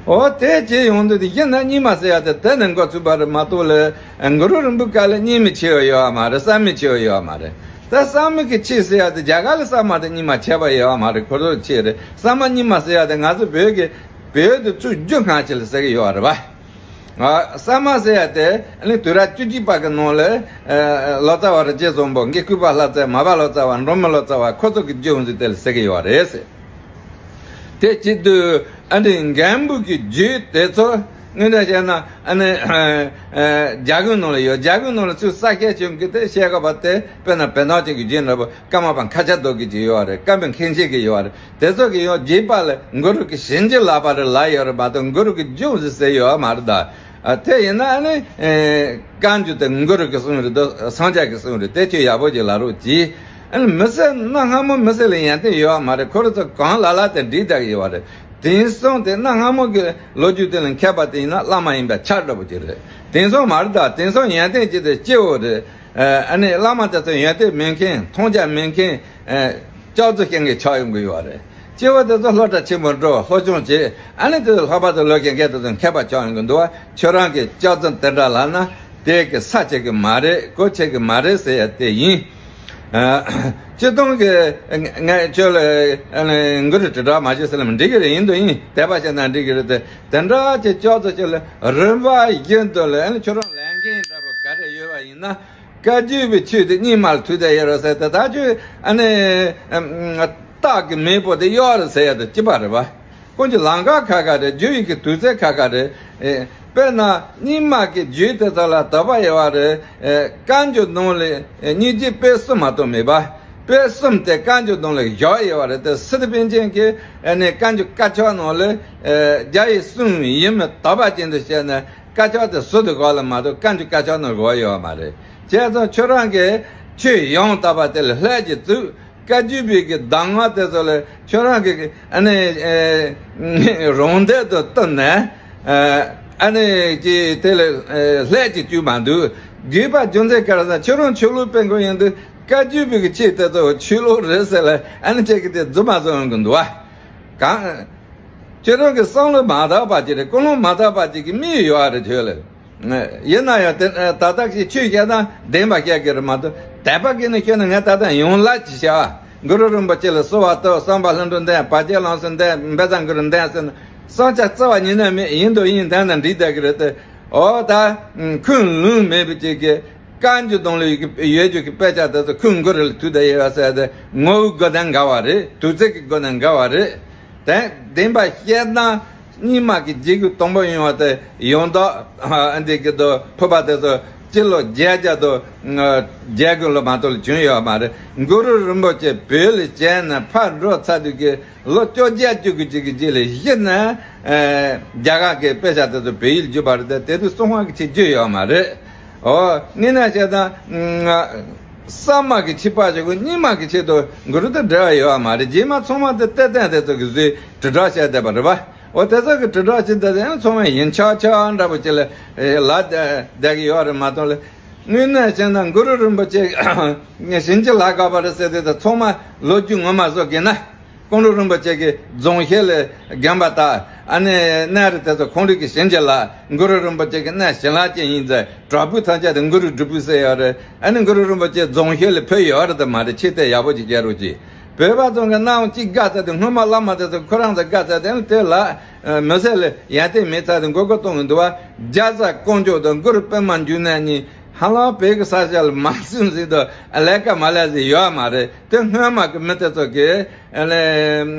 ཨོ། དེ་བྱས་ཡོང་དུས་དེ་གཞི་ནས་རྙིང་མ་ཟེར་ཡ་དེ་དེ་ནས་འགོ་ཚུགས་པ་རེད་མ་གཏོགས་ལ། གུ་རུ་རིན་པོ་ཆེ་ལ་རྙིང་མའི་ཆེ་བ་ཡོད་པ་མ་རེད། གསར་མའི་ཆེ་བ་ཡོད་པ་མ་རེད། ད་གསར་མ་གི་ཆོས་ཟེར་ཡ་དེ་རྒྱ་གར་ལ་གསར་མ་དང་རྙིང་མ་ཁྱད་པར་ཡོད་པ་མ་རེད། ཁོ་ཚོ་ཆོས་རེད། གསར་མ་རྙིང་མ་ཟེར་ཡ་དེ་ང་ཚོ་བོད་ཀྱི། བོད་དུ་ཚུར་བསྒྱུར་སྔ་ཕྱི་ལ་ཟེར་གི་ཡོད་རེད་པ། ཨ། གསར་མ་ཟེར་ཡ་དེ་ཨ་ནི་དུས་རབས་བཅུ་གཅིག་པ་གི་ནང་ལ། ཨ། ལོ་ཙཱ་བ་རིན་ཆེན་བཟང་པོ། མགོན་སྐུ་པ་ལྷ་རྩེ། མར་པ་ལོ་ཙཱ་བ། འབྲོག་མི་ལོ་ཙཱ་བ་ཁོ་ཚོ་གིས་བསྒྱུར་ཡོང་དུས་དེ་ལ་ཟེར་གི་ཡོད་རེད་ཟེར། དེ་བྱེད་དུས་ཨ་ནི་རྒན་པོ་གི་རྒྱུད་དེ་ཚོ་དངོས་གནས་བཤད་ན་ཨ་ནི། ཨ། རྒྱ་རྒན་ནང་ལ་ཡོད། རྒྱ་རྒན་ནང་ལ་ཚུར་གསར་བཤད་བྱུང་གི་དེ་བཤད་དགོས་པ་དེ་དཔེར་ན་བོད་ནག་ཅན་གྱི་རྒྱུད་འདྲ་པོ། ཀརྨ་པ་མཁའ་ཁྱབ་རྡོ་རྗེ་གི་ཡོད་རེད། བཀའ་འབུམ་མཁན་ཆེན་གྱི་ཡོད་རེད། དེ་ཚོ་གི་ཡང་རྒྱས་པ་ལ་གུ་རུ་གི་བྱིན་གྱིས་བརླབས་པ་རེད་ལབ་ཡོད་རེད་མ་གཏོགས་གུ་རུ་གིས་བསྒྱུར་ཟེར་ཟེར་ཡོད་མ་རེད་ད། ཨ། དེ་ཡིན་ན་ཨ་ནི། ཨེ། བཀའ་འགྱུར་དེ་གུ་རུ་གི་གསུང་རེད་དོ། སངས་རྒྱས་ཀྱི་གསུང་རེད། དེ་ཁྱོད་ཡག་པོ་ཅིག་ལབ་རོགས་གྱིས། ཨ་ནི་མི་སེར་གནའ་སྔ་མོ་མི་སེར་ལ་ཡོན་ཏན་ཡོད་པ་མ་རེད། ཁོ་རང་ཚོ་གང་ལ་ལ་དེ་འགྲིག་བསྡད་ཀྱི་ཡོད་པ་རེད། དེང་སང་དེ་གནའ་སྔ་མོ་གི་ལོ་རྒྱུས་དེ་ལ་མཁས་པ་དེ་ཡིན་ན་བླ་མ་ཡིན་པ་ཆགས་འགྲོ་བ་ཅིག་རེད། དེང་སང་མ་རེད་ད། དེང་སང་ཡོན་ཏན་ཅིག་དེ་སྐྱེ་བོ་རེད། ཨ་ནི་བླ་མ་དེ་ཚོ་ཡོན་ཏན་མེད་མཁན། མཐོང་རྒྱ་མེད་མཁན། ཨ་ལྕགས་རྫི་ཅན་གྱི་ཆགས་ཡོང་གི་ཡོད་རེད། སྐྱེ་བོ་དེ་ཚོ་སློབ་གྲྭ་ཆེན་པོ་འགྲོ། སློབ་སྦྱོང་བྱེད། ཨ་ནི་དེ་ཚོ་ལྷག་པར་དུ་ལོ་རྒན་རྒན་དེ་ཚོ་མཁས་པ་ཆགས་ཡོང་གི་འདུག་བ། ཁྱོད་རང་གི་སྐྱག་རྫུན་དེ་འདྲ་ལབ་ན་དེ་གི་ས་ཆེ་གི་མ་རེད། གོ་ཆེ་གི་མ་རེད་ཟེར་ཡ་དེ་ཡིན། ཨ་སྤྱིར་བཏང་གི་ང་ཁྱོད་ལ་ཨ་ནི་གུ་རུ་དྲིལ་བསྒྲགས་མ་བྱེད་ཟེར་ལ་མི་འགྲིག་གི་རེད། ཡིན་དུ་ཡིན། དད་པ་བྱས་ན་འགྲིག་གི་རེད་དེ། དེ་འདྲ་ཅིག་སྐྱག་རྫུན་ཅིག་ལ་རིམ་པ་བཞིན་དུ་ལ་ཨ་ནི་ཁྱོད་རང་ལས་འགན་འདྲ་པོ་ག་རེ་ཡོད་པ་ཡིན་ན། བཀའ་བརྒྱུད་པའི་ཆོས་དེ་རྙིང་མ་ལ་ཐུག་བསྡད་ཡོད་རེད་ཟེར་ཏེ། ད་ཁྱོད་ཨ་ནི་ཨམ་རྟགས་ཀྱི་མེས་པོ་དེ་གཡོག་རེད་ཟེར་ཡ་དེ་གཅིག་པ་རེད་པ། ཀུན་གྱི་ལམ་ཁ་ཁ་ཁ་རེད། རྒྱུ་ཡི་གི་དུས་ཚོད་ཁ་ཁ་རེད། ཨེ་དཔེར་ན་རྙིང་མ་གི་རྒྱུད་དེ་ཚོ་ལ་དད་པ་ཡོད་པ་རེད། ཨེ་བཀའ་འགྱུར་ནང་ལ་ཨེ་སྙིང་རྗེ་དཔེ་གསུམ་མ་གཏོགས་མེད་པ། དཔེ་གསུམ་དེ་བཀའ་འགྱུར་ནང་ལ་བཞག་ཡོད་པ་རེད། དེ་སི་ཏ་པཎ་ཆེན་གྱིས་ཨ་ནི་བཀའ་འགྱུར་དཀར་ཆག་ནང་ལ་ཨེ་བརྒྱ་ཡི་གསུམ་ཡིད་མི་དག་པ་ཅན་དུ་བཤད་ནས། དཀར་ཆག་དེ་ཟུར་དུ་བཞག་ལ་མ་གཏོགས་བཀའ་འགྱུར་དཀར་ཆག་ནང་བཞག་ཡོད་པ་མ་རེད། བྱས་ཙང་ཁྱོད་རང་གིས་ཆོས་ཡང་དག་པ་དེ་ལ་ལྷད་ཀྱིས་བཙུགས། བཀའ་བརྒྱུད་པའི་གི་གདམས་ངག་དེ་ཚོ་ལ་ཁྱོད་རང་གི་ཨ་ནི་ཨེ་རང་འདོད་དུ་བཏུལ་ནས་ཨ་ནི་ཀྱི་དེ་ལ་ཨེ་ལྷད་ཀྱིས་བཅུག་མ་འདུག་དགོས་པ་རྒྱུ་མཚན་ག་རེ་ཟེར། ཁྱོད་རང་ཆོས་ལུགས་སྤེལ་མཁན་ཡིན་དུས་བཀའ་བརྒྱུད་པའི་གི་ཆོས་དེ་ཚོ་ཆོས་ལུགས་རེད་ཟེར་ལ་ཨ་ནི་ཁྱེད་ཀྱིས་དེ་རྫུན་མ་བཟོ་ཡོང་གི་འདུག་བ། གང་ཁྱེད་རང་གི་བསམ་བློ་མ་དག་པ་ཅིག་རེད། ཀུན་སློང་མ་དག་པ་ཅིག་གི་མིག་ཡོད་རེད་ཁྱོད་ལ། ཡིན་ན་ཡང་དེ་ད་ལྟ་ཀྱི་ཆོས་བཤད་ན་བདེན་པ་བཤད་ཀྱི་རེད་མ་གཏོགས། དད་པ་སྐྱེས་ནས་ཁྱོད་ནི་ངས་ད་ལྟ་ཡོང་ལ་ཅི་བྱ་བ། གུ་རུ་རིན་པོ་ཆེ་ལ་གསོལ་བ་བཏབ། བསམ་པ་ལྷུན་གྲུབ་འདོན། བར་ཆད་ལམ་སེལ་འདོན། བཛྲ་གུ་རུ་འདོན་ཟེར་ན་བསམ་འཆར་རྩ་བ་ཉིད་ནས་མེད། ཡིན་དང་ཡིན། དེ་ན་འགྲིག་བསྡད་ཀྱི་རེད་དེ། འོ་ད་ཁུངས་ལུང་མེད་པའི་ཅིག་གི་བཀའ་འགྱུར་དང་ལ་ཡོད་རྒྱུ་གི་དཔེ་ཆ་དེ་ཚོ་ཁུངས་གུ་རུ་ལ་ཐུག་བསྡད་ཡོད་ཟེར་ཏེ། ངོ་བོའི་སྒོ་ནས་འགལ་བ་རེད། དུས་ཚོད་ཀྱི་སྒོ་ནས་འགལ་བ་རེད། དེ་བདེན་པ་བཤད་ན་རྙིང་མ་གི་རྗེས་ཀྱི་དང་པོ་ཡོང་བ་དེ་ཡང་དག་ཨ་འདི་གི་དུ་ཕུར་པ་དེ་ཚོ་སྤྱི་ལོ་བརྒྱད་བརྒྱ་དང་བརྒྱད་དགུ་ལོ་མ་གཏོགས་ལ་བྱུང་ཡོད་མ་རེད། གུ་རུ་རིན་པོ་ཆེ་བོད་ལ་བྱོན་ནས་ཕར་འགྲོ་ཚར་དུས་ཀྱི་ལོ་བཅོ་བརྒྱད་བཅུ་དགུ་ཅིག་གི་རྗེས་ལ་གཞི་ནས་རྒྱ་གར་གྱི་དཔེ་ཆ་དེ་ཚོ་བོད་ཡིག་བསྒྱུར་བ་རེད་དེ། དེ་དུས་གསང་བ་གི་ཆེད་བསྒྱུར་ཡོད་མ་རེད། ཨོ་དངོས་གནས་བཤད་ན་གསར་མ་གི་ཆིབས་པ་ཞིག་གིས་རྙིང་མ་གི་ཆེད་དུ་གུ་རུ་དང་འབྲེལ་བ་ཡོད་པ་མ་རེད། རྗེས་མ་ཚང་མ་དེ་གཏེར་སྟོན་དེ་ཚོ་གིས་བཟོས་དྲིལ་བསྒྲགས་བྱས་བསྡད་པ་རེད་པ། ཨོ་དེ་ཚོ་གིས་དྲིལ་བསྒྲགས་བྱས་བསྡད་དེ་ཡང་ཚང་མ་ཡིན་ཆགས་ཆགས་འདྲ་པོ་ཅིག་ལ་ལབ་བསྡད་ཀྱི་ཡོད་རེད་མ་གཏོགས་ལ། དངོས་གནས་བྱས་ན་གུ་རུ་རིན་པོ་ཆེ་བྱིན་གྱིས་བརླབས་པ་རེད་ཟེར་དེ་དང་ཚང་མ་ལོ་རྒྱུས་ངོ་མ་བཟོ་དགོས་ན། ཀོང་སྤྲུལ་རིན་པོ་ཆེ་གིས་རྫོང་གཞིས་ལ་དགོན་པ་བཏབ། ཨ་ནི་གནས་རི་དེ་ཚོ་ཁོང་རང་གིས་བྱིན་གྱིས་བརླབས། གུ་རུ་རིན་པོ་ཆེ་གི་གནས་བྱིན་རླབས་ཅན་ཡིན་ཟེར། བྲག་ཕུག་ཐམས་ཅད་དུ་གུ་རུ་སྒྲུབ་ཕུག་ཟེར་ཡོད་རེད། ཨ་ནི་གུ་རུ་རིན་པོ་ཆེ་རྫོང་གཞིས་ལ་ཕེབས་ཡོད་རེད་དམ་མ་རེད། ཆེ་དེ་ཡག་པོ་ཅིག་རྒྱག་རོགས་གྱིས། བོད་པ་ཚོ་གི་སྣང་བ་གཅིག་དགའ་ཚར་དུས། སྔོན་མ་བླ་མ་དེ་ཚོ་ཁོ་རང་ཚོ་དགའ་ཚར་དུས་དེ་ལ་མི་སེར་ལ་ཡར་ཐོན་མེད་ཚར་དུས་མགོ་སྐོར་གཏོང་གི་འདུག་བ། རྒྱ་བཟའ་དཀོན་མཆོག་དང་གུ་རུ་པདྨ་འབྱུང་གནས་གཉིས་ཧ་ལམ་བོད་ཀྱི་ས་ཆ་ལ་མ་སུན་ཟིན་དུ་ལས་ཀ་མ་ལས་ཟིན་ཡོད་མ་རེད། དེ་སྔོན་མ་གི་མི་དེ་ཚོ་གིས་ཨ་ནི་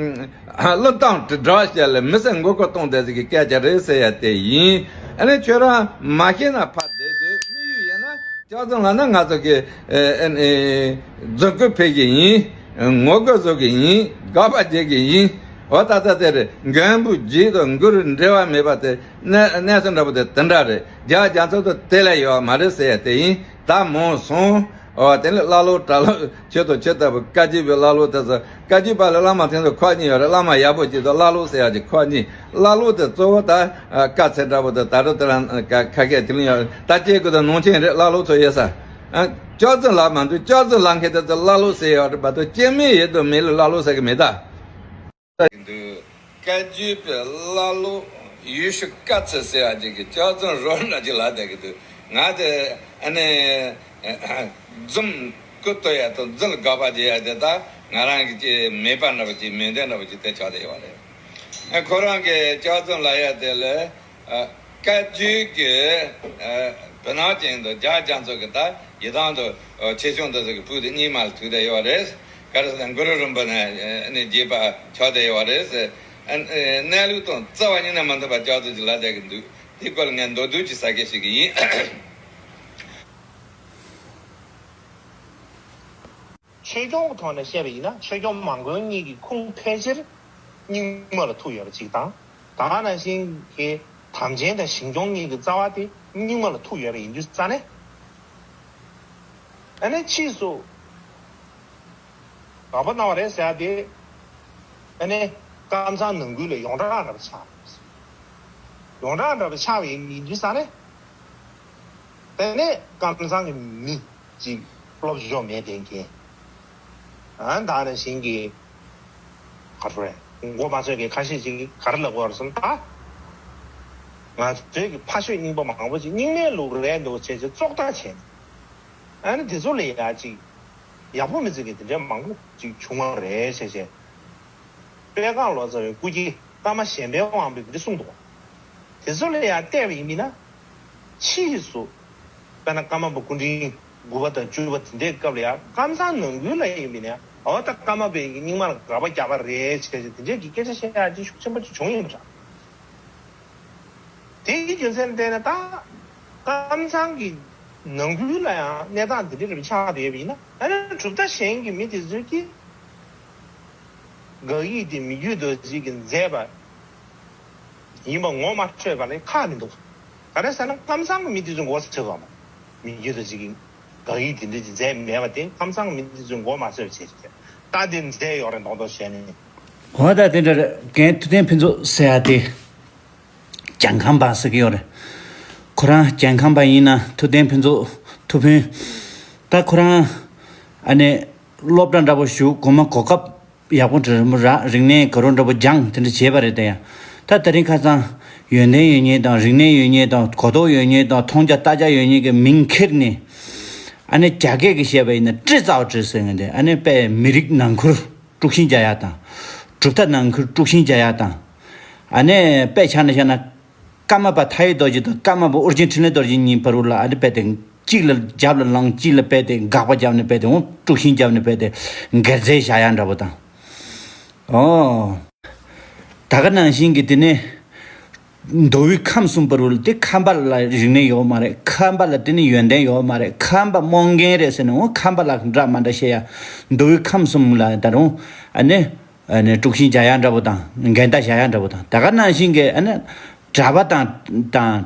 བློས་བཏང་དྲིལ་བསྒྲགས་བྱས་ལ་མི་སེར་མགོ་སྐོར་གཏོང་བསྡད་ཟིག་གི་སྐད་ཆ་རེད་ཟེར་ཡ་དེ་ཡིན། ཨ་ནི་ཁྱོད་རང་མ་ཤེས་ན་ཕར་བསྡད་དུས་དམིགས་ཡུལ་ཡིན་ན་སྐྱག་རྫུན་ལབ་ན་ང་ཚོ་གི་ཨ་ནི་རྫུན་རྐུ་འཕེན་གི་ཡིན། ངོ་རྒོལ་བཟོ་གི་ཡིན། དགག་པ་རྒྱག་གི་ཡིན། འོ་ད་ལྟ་དེ་རེད། མགོན་པོ་རྗེ་དང་གུ་རུ་འབྲལ་བ་མེད་པ་དེ་གནས་གནས་ཚུལ་འདྲ་པོ་དེ་དེ་འདྲ་རེད། རྒྱ་རྒྱ་མཚོ་དང་དེ་ལས་ཡོད་པ་མ་རེད་ཟེར་ཡ་དེ་ཡིན། ད་མང་སོང་། ཨོ་དེ་ནས་ཀླ་ཀློ་གྲྭ་ལོག་ཁྱོད་དང་ཁྱོད་ལྟ་བུ་བཀའ་བརྒྱུད་པའི་ཀླ་ཀློ་དེ་ཚོ། བཀའ་བརྒྱུད་པ་ལ་བླ་མ་དེ་ཚོ་ཁག་གཉིས་ཡོད་རེད། བླ་མ་ཡག་པོ་གཅིག་དང་ཀླ་ཀློ་ཟེར་ཡག་གཅིག་ཁག་གཉིས། ཀླ་ཀློ་དེ་གཙོ་བོ་ད་དཀའ་ཚེགས་འདྲ་པོ་དེ་ད་རུང་དེ་རང་ཁ་སྐད་དེ་ལ་ཡོད་རེད། ད་སྐྱེ་དགུ་དང་ནང་ཆེན་རེད། ཀླ་ཀློ་ཚོ་ཡོད་ས། སྐྱག་རྫུན་ལབ་མ་འདུག་སྐྱག་རྫུན་ལབ་མཁན་དེ་ཚོ་ཀླ་ཀློ་ཟེར་ཡག་རེད་མ་གཏོགས་སྐྱེ་དམན་ཡོད་དང་མེད་ལ་ཀླ་ཀློ་ཟེར་གི་མེད་ད། འདུག་བཀའ་བརྒྱུད་པའི་ཀླ་ཀློ་ཡེ་ཤུ་ཀ་ཙི་ཟེར་བ་ཅིག་གིས་སྐྱག་རྫུན་རོ་འདྲ་ཅིག་ལབ་བསྡད་ཀྱི་འདུག་ང་དེ་ཨ་ནི་རྫུན་རྐུ་གཏོང་ཡ་དང་རྫུན་ལ་དགག་པ་བྱེད་ཡ་དེ་ད་ང་རང་གི་ཅིག་མོས་པ་འདྲ་པོ་ཅིག་མོས་འདུན་འདྲ་པོ་ཅིག་དེ་ཆགས་བསྡད་ཡོད་རེད། ཁོ་རང་གིས་སྐྱག་རྫུན་ལབ་ཡ་དེ་ལ་བཀའ་བརྒྱུད་ཀྱི་བོད་ནང་ཅན་དུ་རྒྱ་རྒྱ་མཚོ་གི་ད་ཡི་དམ་དུ་ཆེ་ཆུང་དེ་ཚོ་གི་བུ་དེ་རྙིང་མ་ལ་ཐུག་བསྡད་ཡོད་རེད། ག་རེ་ཟེར་ན་གུ་རུ་རིན་པོ་ཆེ་ནས་རྒྱས་པ་ཆགས་བསྡད་ཡོད་རེད། གནས་ལུགས་དང་རྩ་བ་ཉིད་ནས་མ་མཐུན་པ་ཅག་ཚོ་ཅིག་ལབ་བསྡད་ཀྱི་འདུག་དེའི་སྐོར་ལ་ངས་མདོར་བསྡུས་ཅིག་ཟེར་མཁན་ཞིག་ཡིན། ཆོས་སྐྱོང་གི་ཐོག་ནས་བཤད་པ་ཡིན་ན་ཆོས་སྐྱོང་མང་དགོན་གཉིས་ཀྱི་ཁུངས་ཕལ་ཆེར་རྙིང་མ་ལ་ཐུག་ཡོད་པ་གཅིག་དང་། ད་ག་ནང་བཞིན་གྱི་དམ་ཅན་དང་ཞིང་སྐྱོང་གཉིས་ཀྱི་རྩ་བ་དེ་རྙིང་མ་ལ་ཐུག་ཡོད་པ་ཡིན་དུས་ཙང་ནས། ཨ་ནི་ཕྱིས་སུ་ དགག་པ་གནང་བ་རེད་ཟེར་ཡ་དེ། ཨ་ནི་ཀམ་ཚང་ནང་ཁུལ་ལ་ཡོངས་གྲགས་འདྲ་པོ་ཆགས་པ་རེད། ཡོངས་གྲགས་འདྲ་པོ་ཆགས་པ་ཡིན་དུས་ཙང་ནས། དེ་ནས་ཀམ་ཚང་གི་མི་གཅིག་སློབ་སྦྱོང་མེད་དེ་མཁན། ཨ་ད་ནང་བཞིན་གྱི་ག་རེ་རེད། མགོ་མ་ཚོས་མཁན་ཁ་ཤས་ཅིག་གིས་ག་རེ་ལབ་དགོས་རེད་ཟེར་ན། ད་ང་ཚོའི་གི་ཕ་ཤོད་རྙིང་པ་མང་པོ་ཅིག་རྙིང་མའི་ལུགས་རེད་འདུག་བྱས་བྱས་བཙོག་ལྟ་བྱས་ནས། ཨ་ནི་དེ་ཚོ་ལ་ཡ་ཅིག་ཡག་པོ་མི་བརྩི་མཁན་དེ་འདྲ་མང་པོ་ཅིག་བྱུང་བ་རེད་བྱས་བྱས། དཔལ་ཁང་ལོ་ཙཱ་བའི་སྐུ་སྐྱེ་ཀརྨ་གཞན་ཕན་དབང་པོས་འདི་གསུངས་འདུག་དེ་ཚོ་ལ་ཡང་བལྟས་པ་ཡིན་མིན་ན། ཕྱིས་སུ་དཔེར་ན་ཀརྨ་པ་སྐུ་ཕྲེང་དགུ་པ་དང་བཅུ་པ་དེ་འདྲའི་སྐབས་ལ་ཡང་ཀམ་ཚང་ནང་ཁུལ་ལ་ཡིན་མིན་ན་ཡང་འོ་ད་ཀརྨ་པས་རྙིང་མ་ལ་དགག་པ་རྒྱག་པ་རེད་བྱས་བྱས་དེ་འདྲའི་གི་སྐད་ཆ་བཤད་ཡག་ཅིག་ཤུགས་ཆེན་པོ་ཅིག་བྱུང་ཡིན་པ་འདྲ། དེའི་རྒྱུ་མཚན་བལྟས་ན་ད་ཀམ་ཚང་གི་ནང་ཁུལ་ལ་ཡང་གནས་སྟངས་འདི་འདྲ་རེ་ཆགས་བསྡད་པ་ཡིན་ན། ཨ་ནི་གྲུབ་མཐའ་གཞན་གྱི་མི་དེ་ཚོས་ཀྱིས་དགག་ཡིག་དེ་མི་རྒྱུད་རྡོ་རྗེ་གིས་མཛད་པ་ཡིན་པ་ངོ་མ་འཕྲོད་པ་ལས་ཁག་མི་འདུག་ག་རེ་ཟེར་ན་ཀམ་ཚང་གི་མི་དེ་ཚོས་མགོ་ཚོས་བ་མ། མི་རྒྱུད་རྡོ་རྗེ་གིས་དགག་ཡིག་དེ་འདྲ་ཅིག་མཛད་མེད་པ་དེ་ཀམ་ཚང་གི་མི་དེ་ཚོས་མགོ་མ་ཚོས་བྱས་ཏེ་ད་དེ་མཛད་ཡོད་རེད་མདོག་མདོག་བྱས་ནས། འོ་ད་དེ་འདྲ་རེད། རྒན་ཐུབ་བསྟན་ཕུན་ཚོགས་ཟེར་ཡ་དེ། གྱང་ཁང་པ་ཟེར་གྱི་ཡོད་རེད། ཁོ་རང་གྱང་ཁང་པ་ཡིན་ན་ཐུབ་བསྟན་ཕུན་ཚོགས་ཐུབ་ཕུན། ད་ཁོ་རང་ཨ་ནི་སློབ་གྲྭ་འདྲ་པོ་ཞུགས། གོང་མ་གོ་སྐབས་ཡག་པོ་འདྲ་ར་རིག་གནས་ག་རུ་འདྲ་པོ་སྦྱངས་དེ་འདྲ་བྱས་པ་རེད་དེ་ཡང་། ད་དེ་རིང་ཁ་སང་ཡོན་ཏན་ཡོད་མཁན་དང་རིག་གནས་ཡོད་མཁན་དང་གོ་རྟོགས་ཡོད་མཁན་དང་མཐོང་རྒྱ་ལྟ་རྒྱ་ཡོད་མཁན་གྱི་མིང་ཁྱེར་ནས། ཨ་ནི་རྒྱ་སྐད་ཀྱི་བཤད་པ་ཡིན་ན་ཏྲི་ཙའོ་ཏྲི་ཟེར་མཁན་དེ་ཨ་ནི་དཔེ་མི་རིགས་ནང་ཁུལ། དཀྲུག་ཤིང་རྒྱག་ཡག་དང་། གྲུབ་མཐའ་ནང་ཁུལ་དཀྲུག་ཤིང་རྒྱག་ཡག་དང་། ཨ་ནི་དཔེ་ཆ་ནས་བཤད་ན། ཀརྨ་པ་མཐའ་ཡས་རྡོ་རྗེ་དང་ཀརྨ་པ་ཨོ་རྒྱན་འཕྲིན་ལས་རྡོ་རྗེ་གཉིས་བར་ལ་ཨ་ནི་དཔེ་དེ་གཅིག་ལ་རྒྱབ་ལ་ལངས། གཅིག་ལ་དཔེ་དེ་དགག་པ་བརྒྱབ་ནས་དཔེ་དེ་འོང་དཀྲུག་ཤིང་བརྒྱབ་ནས་དཔེ་དེ་འགལ་རྫས་བཞག་ཡག་འདྲ་པོ་དང་། ཨོ། ད་ག་ནང་བཞིན་གྱི་དེ་ནས། མདོ་དབུས་ཁམས་གསུམ་པ་རུ་ལ་དེ་ཁམས་པ་ལ་རིག་གནས་ཡོད་མ་རེད། ཁམས་པ་ལ་དེ་ནི་ཡོན་ཏན་ཡོད་མ་རེད། ཁམས་པ་རྨོངས་རྒན་རེད་ཟེར་ནས་འོ་ཁམས་པ་ལ་འདྲ་མ་འདྲ་བཤད་ཡ། མདོ་དབུས་ཁམས་གསུམ་ལ་ད་རུང་ཨ་ནི་ཨ་ནི་དཀྲུག་ཤིང་རྒྱག་ཡ་འདྲ་པོ་དང་འགལ་ཟླ་བཞག་ཡ་འདྲ་པོ་དང་། ད་ག་ནང་བཞིན་གྱི་ཨ་ནི་གྲྭ་པ་དང་དང་།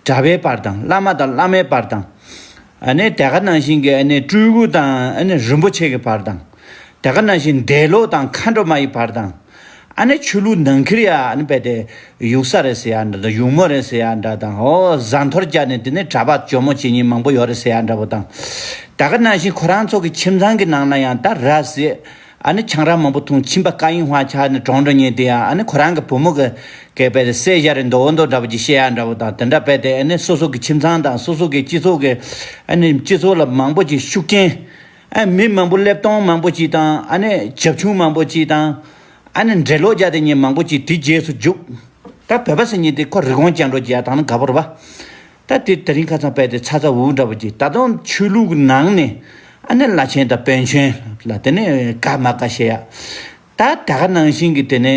གྲྭ་པའི་བར་དང་བླ་མ་དང་བླ་མའི་བར་དང་། ཨ་ནི་དེ་ག་ནང་བཞིན་གྱི་ཨ་ནི་སྤྲུལ་སྐུ་དང་ཨ་ནི་རིན་པོ་ཆེ་གི་བར་དང་། དེ་ག་ནང་བཞིན་འདས་ལོག་དང་མཁའ་འགྲོ་མ་ཡི་བར་དང་། ཨ་ནི་ཆོས་ལུགས་ནང་ཁུལ་ཡ་ཨ་ནི་རྦད་དེ་ཡུགས་ས་རེད་ཟེར་ཡ་འདྲ་དང་ཡུགས་མོ་རེད་ཟེར་ཡ་འདྲ་དང་ཨོ་བཟའ་འཐོར་བརྒྱབ་ནས་དེ་ནས་གྲྭ་པ་ཇོ་མོ་བྱེད་མཁན་མང་པོ་ཡོད་རེད་ཟེར་ཡ་འདྲ་པོ་དང་། དེ་ག་ནང་བཞིན་ཁོ་རང་ཚོ་གི་ཁྱིམ་ཚང་གི་ནང་ན་ཡང་ད་ར་ཟེ། ཨ་ནི་ཆང་རག་མང་པོ་འཐུང་ཁྱིམ་པ་ཀ་ཡིན་ཧ་ཆགས་ནས་གྲོངས་འགྲོ་མཁན་དེ་ཡང་ཨ་ནི་ཁོ་རང་གི་བུ་མོ་གི་སྐད་པའི་སྲས་ཞྭ་རེ་མདོ་བོ་མདོ་འདྲ་པོ་ཅིག་བཤད་ཡ་འདྲ་པོ་དང་དེ་འདྲ་བས་ཏེ་ཨ་ནི་སོ་སོ་གི་ཁྱིམ་ཚང་དང་སོ་སོ་གི་སྤྱི་ཚོགས་ཀྱི་ཨ་ནི་སྤྱི་ཚོགས་ལ་མང་པོ་ཅིག་ཤུགས་རྐྱེན། ཨ་མི་མང་པོ་ཀླད་སྟོང་མང་པོ་ཅིག་དང་ཨ་ནི་བྱབ་ཆུང་མང་པོ་ཅིག་དང་། ཨ་ནི་འདྲེ་ལོག་རྒྱག་དེ་ཉིན་མང་པོ་ཅིག་དེ་རྗེས་སུ་འཇུག་ད་བོད་པ་ཟེར་མཁན་དེ་ཁོ་རི་གོང་བཅག་འགྲོ་རྒྱག་དང་ནི་དགའ་པོ་རེད་པ། ད་དེ་དེ་རིང་ཁ་སང་བས་ཏེ་ཚ་ཚ་འུར་འདྲ་པོ་ཅིག་ད་དུང་ཆོས་ལུགས་ཀྱི་ནང་ནས་ཨ་ནི་བླ་ཆེན་དང་དཔོན་ཆེན་ལ་དེ་ནས་དགའ་མ་དགའ་བཤད་ཡ། ད་ད་ག་ནང་བཞིན་གྱི་དེ་ནས་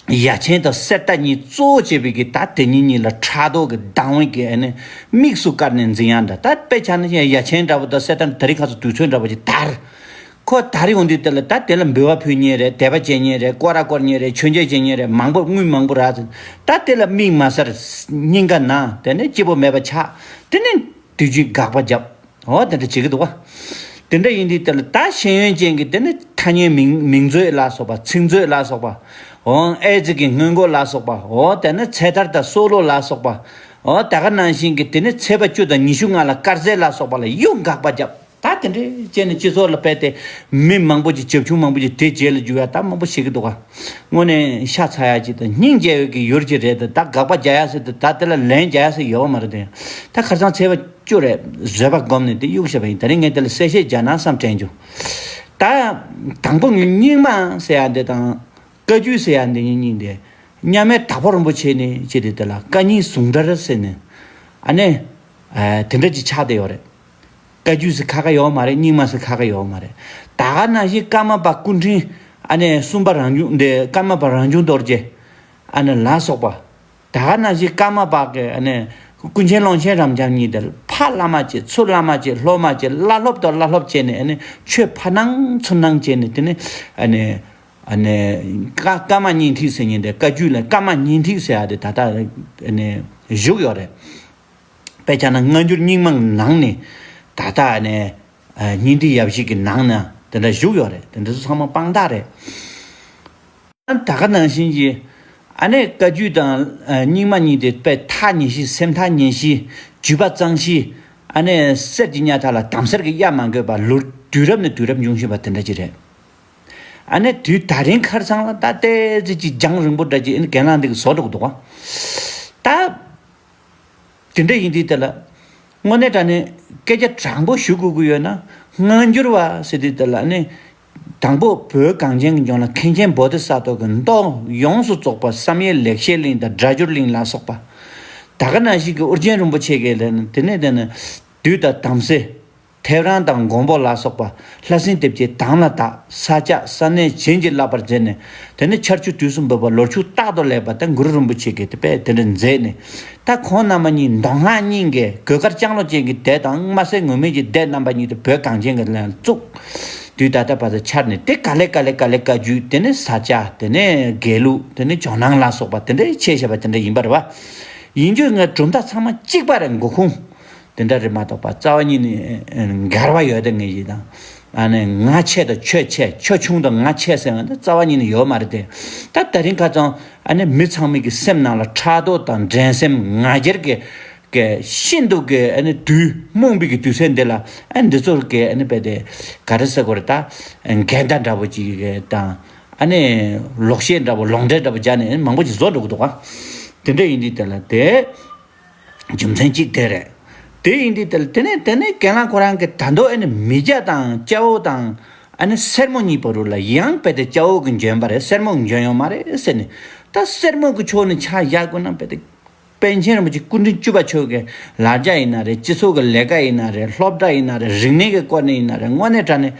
ཡ་ཆེན་དང་གསེར་རྟ་གཉིས་གཙོ་བོ་བྱས་པའི་གི་ད་དེ་གཉིས་གཉིས་ལ་ཕྲག་དོག་གི་སྡང་བའི་གི་ཨ་ནི་དམིགས་སུ་བཀར་ནས་འཛིང་ཡ་འདྲ། ད་དཔེ་ཆ་ནི་ཡ་ཆེན་འདྲ་པོ་དང་གསེར་རྟ་ནི་དེ་རིང་ཁ་སང་དུས་ཚོད་འདྲ་པོ་ཅིག་དར། ཁོ་དར་ཡོང་དུས་དེ་ལ་ད་དེ་ལ་འབུལ་བ་ཕུལ་མཁན་རེད། དད་པ་བྱེད་མཁན་རེད། སྐོར་ར་བསྐོར་མཁན་རེད། མཆོད་མཇལ་བྱེད་མཁན་རེད། མང་པོ་དངུལ་མང་པོ་རག་ཟིན། ད་དེ་ལ་མིག་མ་གསལ། སྙིང་ག་ན་དེ་ནས་སྐྱིད་པོ་མེད་པ་ཆགས། དེ་ནས་དུས་རྒྱུན་དགག་པ་བརྒྱབ། འོ་དེ་འདྲ་བྱེད་ཀྱི་འདུག་བ། དེ་འདྲ་ཡིན་དུས་དེ་ལ་ད་ཤེས་ཡོན་ཅན་གྱི་དེ་ནས་ཐ་སྙད་མིང་མིང་མཛོད་ལ་སོགས་པ་ཚིག་མཛོད་ལ་སོགས་པ། འོ་ཨེ་ཙི་གི་སྔོན་འགོག་ལ་སོགས་པ། འོ་དེ་ནས་ཚེ་ཐར་དང་སྲོག་བླུ་ལ་སོགས་པ། འོ་ད་ག་ནང་བཞིན་གྱི་དེ་ནས་ཚེས་པ་བཅུ་དང་ཉི་ཤུ་ལྔ་ལ་དཀར་ཟས་ལ་སོགས་པ་ལ་ཡང་དགག་པ་བརྒྱབ། ད་དེ་འདྲའི་བྱས་ནས་སྤྱི་ཚོགས་ལ་སྤེལ་ཏེ་མི་མང་པོ་ཅིག་བྱབ་ཆུང་མང་པོ་ཅིག་དེ་རྗེས་ལ་རྒྱུག་ཡ་ད་མང་པོ་ཞིག་གི་འདུག་ག་དངོས་གནས་ཤ་ཚ་ཡ་ཅིག་དང་སྙིང་རྗེ་བའི་གི་ཡུལ་ཅིག་རེད་དེ། ད་དགག་པ་རྒྱག་ཡ་ཟེར་དེ་ད་དེ་ལ་ལན་རྒྱག་ཡ་ཟེར་ཡོད་མ་རེད་དེ། ད་ཁ་སང་ཚེས་པ་བཅུ་རེད། བཟོད་པ་བསྒོམས་ནས་དེ་གཡུག་བཞག་པ་ཡིན། དེ་རིང་ངས་དེ་ལ་གསལ་བཤད་རྒྱག་ན་བསམ་དྲན་བྱུང་། ད་དང་པོ་ངས་རྙིང་མ་ཟེར་ཡ་འདི་དང་། བཀའ་བརྒྱུད་ཟེར་ཡ་འདི་གཉིས་གཉིས་འདི་མཉམ་མེད་དྭགས་པོ་རིན་པོ་ཆེ་ནས་བྱས་ཏེ་དེ་ལ་བཀའ་རྙིང་ཟུང་འབྲེལ་ཟེར་ནས་ཨ་ནི་ཨ་དེ་འདྲ་ཅིག་ཆགས་བསྡད་ཡོད་རེད། བཀའ་བརྒྱུད་ཟེར་ཁ་ཁ་ཡོད་མ་རེད། རྙིང་མ་ཟེར་ཁ་ཁ་ཡོད་མ་རེད། ད་ག་ནང་བཞིན་ཀརྨ་པ་སྐུ་ཕྲེང་ཨ་ནི་གསུམ་པ་རང་བྱུང་འདི་ཀརྨ་པ་རང་བྱུང་རྡོ་རྗེ་ཨ་ནི་ལ་སོགས་པ། ད་ག་ནང་བཞིན་ཀརྨ་པ་གི་ཨ་ནི་ཀུན་མཁྱེན་ཀློང་ཆེན་རབ་འབྱམས་གཉིས་དེ་ཕ་བླ་མ་བྱས་ཚུར་བླ་མ་བྱས་སློབ་མ་བྱས་བླ་སློབ་དང་བླ་སློབ་བྱས་ནས་ཨ་ནི་ཆོས་ཕ་ནང་ཚུར་ནང་བྱས་ནས་དེ་ནི་ཨ་ནི། ཨ་ནི། ཀ་ཀརྨ་སྙིང་ཐིག་ཟེར་མཁན་དེ་བཀའ་བརྒྱུད་ལ་ཀརྨ་སྙིང་ཐིག་ཟེར་ཡ་དེ་ད་ལྟ་ཨ་ནི་བཞུགས་ཡོད་རེད། དཔེ་ཆ་ན་སྔ་འགྱུར་རྙིང་མ་ནང་ནས་ད་ལྟ་ཨ་ནི་ཨ་སྙིང་ཐིག་ཡབ་གཞིས་ཀྱི་ནང་ན་ དེ་འདྲ་བཞུགས་ཡོད་རེད། དེ་འདྲ་ཚོ་ཚང་མ་དཔང་རྟགས་རེད། ད་ག་ནང་བཞིན་གྱི་ཨ་ནི་བཀའ་བརྒྱུད་དང་རྙིང་མ་གཉིས་དེ་དཔེ་ཐག་ཉེ་ཤོས་སེམས་ཐག་ཉེ་ཤོས་བརྒྱུད་པ་གཙང་ཤོས། ཨ་ནི་གསེར་གྱི་གཉའ་ཐག་ལ་དམ་གསེར་གྱི་གཡའ་མ་འགོས་པ་ལོ་དུས་རབས་ནས་དུས་རབས་འབྱུང་བཞིན་པ་དེ་འདྲ་ཅིག་རེད། ཨ་ནི་དུས་ད་རིང་ཁར་སང་ལ་ད་ལྟའི་ཙི་ཅིག་རྒྱང་རིང་པོ་འདྲ་ཅིག་ཨ་ནི་རྒན་ལགས་འདི་གི་བཟོ་འགྲོ་གི་འདུག་ག་ད། དེ་འདྲ་ཡིན་དུས་དེ་ལ། དངོས་གནས་དྲང་གནས་སྐད་ཆ་དྲང་པོ་ཞུ་དགོས་ཀྱི་ཡོད་ན། སྔ་འགྱུར་བ་ཟེར་དུས་དེ་ལ་ནི། དང་པོ་བོད་གངས་ཅན་གྱི་ལྗོངས་ལ་མཁན་ཆེན་བོ་དྷི་ས་ཏྭ་གི་མདོ་ཡོངས་སུ་རྫོགས་པ་བསམ་ཡས་ལེགས་བཤད་གླིང་དང་སྒྲ་སྒྱུར་གླིང་ལ་སོགས་པ། ད་ག་ནང་བཞིན་གྱི་ཨོ་རྒྱན་རིན་པོ་ཆེ་གིས་ལ་ནི་དེ་ནས་དེ་ནི། བདུད་དང་དམ་སྲི། ཐེའུ་རང་དང་མགོན་པོ་ལ་སོགས་པ་ལྷ་སྲིན་སྡེ་བརྒྱད་དམ་ལ་བཏགས། ས་སྐྱ་ས་གནས་བྱིན་གྱིས་བརླབས་པར་མཛད་ནས། དེ་ནས་ཆར་ཆུ་དུས་གསུམ་འབབ་པ་ལོ་ཕྱུགས་རྟག་ཏུ་ལེགས་པ་དང་གུ་རུ་རིན་པོ་ཆེ་གིས་དེ་དཔེ་དེ་འདྲ་མཛད་ནས། ད་ཁོང་རྣམ་པ་གཉིས་མདོ་སྔགས་གཉིས་ཀའི་གོས་དཀར་ལྕང་ལོ་ཅན་གྱི་སྡེ་དང་དམར་སེར་ངུར་སྨྲིག་གི་སྡེ་རྣམ་པ་གཉིས་དེ་བོད་གངས་ཅན་གྱི་ལ་བཙུགས། དུས་ད་ལྟ་བར་དུ་འཆར་ནས་དེ་ག་ལེ་ག་ལེ་ག་ལེ་བཀའ་བརྒྱུད། དེ་ནས་ས་སྐྱ། དེ་ནས་དགེ་ལུགས། དེ་ནས་ཇོ་ནང་ལ་སོགས་པ་དེ་འདྲ་ཕྱེ་བཞག་པ་དེ་འདྲ་ཡིན་པ་རེད་བ། ཡིན་རྒྱུ་ང་གྲུབ་མཐའ་ཚང་མ་གཅིག་པ་རེད། འགོ་ཁུངས། དེ་འདྲ་རེད་མ་གཏོགས་པ་རྩ་བ་ཉིད་ནས་འགལ་བ་ཡོད་དེ་ངེས་ཡིན་དང་། ཨ་ནི་ང་ཆེ་དང་ཁྱོད་ཆེ། ཁྱོད་ཆུང་དང་ང་ཆེ་ཟེར་བ་འདི་རྩ་བ་ཉིད་ནས་ཡོད་མ་རེད་དེ། ད་ད་རིང་ཁ་སང་ཨ་ནི་མི་ཚང་མའི་གི་སེམས་ནང་ལ་ཕྲག་དོག་དང་འགྲན་སེམས་ང་རྒྱལ་གྱི་གི་ཤིན་ཏུ་གི་ཨ་ནི་དུས་རྨོངས་པའི་གི་དུས་ཚོད་འདི་ལ་ཨ་ནི་འདི་ཚོར་གི་ཨ་ནི་བས་དེ་ག་རེ་ཟེར་དགོས་རེད། ད་འགལ་ཟླ་འདྲ་པོ་ཅིག་གི་དང་། ཨ་ནི་ལོག་བཤད་འདྲ་པོ་ལོག་འགྲེལ་འདྲ་པོ་སྦྱར་ནས་མང་པོ་ཅིག་བཟོ་འགྲོ་གི་འདུག་ག་དེ་འདྲ་ཡིན་དུས་དེ་ལ་དེ། རྒྱུ་མཚན་གཅིག་དེ་རེད། དེ་ཡིན་དུས་དེ་ལ་དེ་ནས་དེ་ནས་རྒན་ལགས་ཁོ་རང་གིས་ད་དུང་ཨ་ནི་མི་སྐྱ་དང་སྐྱ་བོ་དང་ཨ་ནི་སེར་མོ་གཉིས་བར་ལ་ཡང་དཔེ་དེ་སྐྱ་བོ་གིས་འཇོན་པ་རེད། སེར་མོ་གིས་འཇོན་ཡོད་མ་རེད་ཟེར་ནས། ད་སེར་མོ་གི་ཕྱོགས་ནས་ཆ་བཞག་དགོས་ན་དཔེ་དེ། པཎ་ཆེན་རིན་པོ་ཆེ་སྐུ་ཕྲེང་བཅུ་པ་མཆོག་གི་ལ་རྒྱ་ཡིན་ན་རེད། སྤྱི་ཚོགས་ཀྱི་ལས་ཀ་ཡིན་ན་རེད། སློབ་གྲྭ་ཡིན་ན་རེད། རིག་གནས་ཀྱི་སྐོར་ནས་ཡིན་ན་རེད། དངོས་གནས་དྲང་གནས་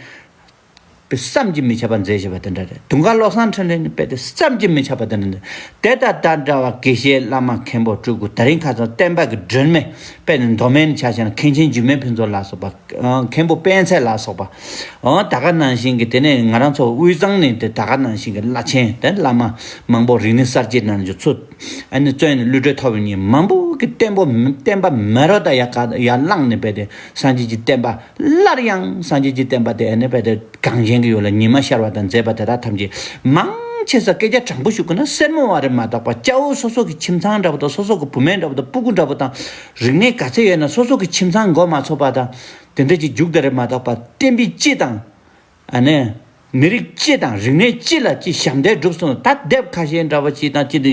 དཔེ་བསམ་གྱིས་མི་ཁྱབ་པ་མཛད་བཞག་པ་དེ་འདྲ་རེད། དུང་དཀར་བློ་བཟང་འཕྲིན་ལས་ནི་དཔེ་དེ་བསམ་གྱིས་མི་ཁྱབ་པ་དེ་འདྲ་འདུག་དེ་དང་ད་འདྲ་བ་དགེ་བཤེས་བླ་མ་མཁན་པོ་སྤྲུལ་སྐུ། ད་རིང་ཁ་སང་བསྟན་པ་གི་སྒྲོན་མེ་དཔེ་ནི་མདོ་སྨད་ནས་ཆ་བཞག་ན་མཁན་ཆེན་འཇིགས་མེད་ཕུན་ཚོགས་ལ་སོགས་པ། ཨ། མཁན་པོ་སྤེན་ཚེ་ལ་སོགས་པ། ཨོ། ད་ག་ནང་བཞིན་གྱི་དེ་ནས་ང་རང་ཚོ་དབུས་གཙང་ནས་དེ་ད་ག་ནང་བཞིན་གྱི་བླ་ཆེན་དེ་བླ་མ་མང་པོ་རིག་གནས་གསར་བརྗེ་གནང་རྒྱུ་ཚོ། ཨ་ནི་བཙོན་ནས་གློད་གྲོལ་ཐོབ་པའི་མི་མང་པོ་གི་བསྟན་པ་བསྟན་པ་མེ་རོ་དང་ཡར་ཡར་བླངས་ནས་དཔེ་དེ་སངས་རྒྱས་ཀྱི་བསྟན་པ་སླར་ཡང་སངས་རྒྱས་ཀྱི་བསྟན་པ་དེ་ཨ་ནི་དཔེ་དེ་གངས་ཅན་གྱི་ཡུལ་ལ་ཉི་མ་ཤར་བ་དང་མཛད་པ་དེ་དག་ཐམས་ཅད་མང་ཆེ་ས་སྐད་ཆ་དྲང་པོ་ཞུ་དགོས་ན་སེར་མོ་བ་རེད་མ་གཏོགས་པ། སྐྱ་བོ་སོ་སོ་གི་ཁྱིམ་ཚང་འདྲ་པོ་དང་སོ་སོ་གི་བུ་སྨད་འདྲ་པོ་དང་སྤུ་གུ་འདྲ་པོ་དང་རིག་གནས་ག་ཚད་ཡོད་ན་སོ་སོ་གི་ཁྱིམ་ཚང་མགོ་མ་ཚོས་པ་དང་། དེ་འདྲ་ཅིག་རྒྱུགས་དེ་རེད་མ་གཏོགས་པ། བསྟན་པའི་སྤྱི་དང་། ཨ་ནི། མི་རིགས་སྤྱི་དང་རིག་གནས་སྤྱི་ལ་ཅིག་ཞབས་འདེགས་སྒྲུབ་སོང་ན། ད་དེབ་ཁ་ཤས་འདྲ་པོ་ཅིག་དང་ཅིག་དེ།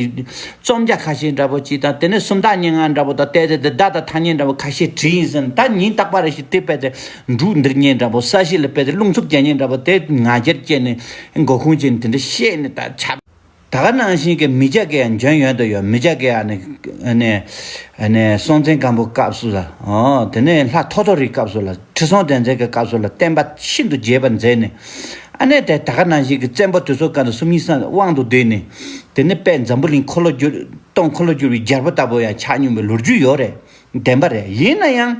རྩོམ་རྒྱག་ཁ་ཤས་འདྲ་པོ་ཅིག་དང་། དེ་ནས་སུམ་རྟགས་སྙན་ངག་འདྲ་པོ་དང་། དེ་དེ་དེ་བརྡ་དང་ཐ་སྙད་འདྲ་པོ་ཁ་ཤས་བྲིས་ཡིན་ཟེར་ན། ད་ཉིན་རྟག་པར་རེ་ཞིག་དེ་དཔེ་དེ་འབྲུ་འདིར་ཉན་འདྲ་པོ། ས་གཞི་ལ་དཔེ་དེ་རླུང་འཚུབ་རྒྱག་ཉན་འདྲ་པོ་དེ་ང་རྒྱལ་སྐྱེས་ནས་མགོ་ཁུངས་བྱས་ནས་དེ་འདྲ་བཤད་ནས་ད་ཆ། ད་ག་ནང་བཞིན་གྱི་མི་སྐྱ་གི་ཡང་འཇོན་ཡོད་དོ་ཡོད། མི་སྐྱ་གི་ཨ་ནི་ཨ་ནི་ཨ་ནི་སྲོང་བཙན་སྒམ་པོའི་སྐབས་སུ་ལ། ཨོ། དེ་ནས་ལྷ་ཐོ་ཐོ་རིའི་སྐབས་སུ་ལ། ཁྲི་སྲོང་ལྡེ་བཙན་གྱི་སྐབས་སུ་ལ་བསྟན་པ་ཤིན་ཏུ་རྒྱས་པར་མཛད་ནས། ཨ་ནི་དེ་ད་ག་ནང་བཞིན་གྱི་བཙན་པོ་དེ་ཚོ་སྒང་དུ་སུམ་གཉིས་སམ་དབང་དུ་བསྡུས་ནས། དེ་ནས་དཔལ་འཛམ་བུ་གླིང་འཁོར་ལོ་བསྒྱུར། སྟོང་འཁོར་ལོ་བསྒྱུར་བའི་རྒྱལ་པོ་ལྟ་བུ་ཡང་ཆགས་མྱོང་བའི་ལོ་རྒྱུས་ཡོད་རེད། བདེན་པ་རེད། ཡིན་ན་ཡང་།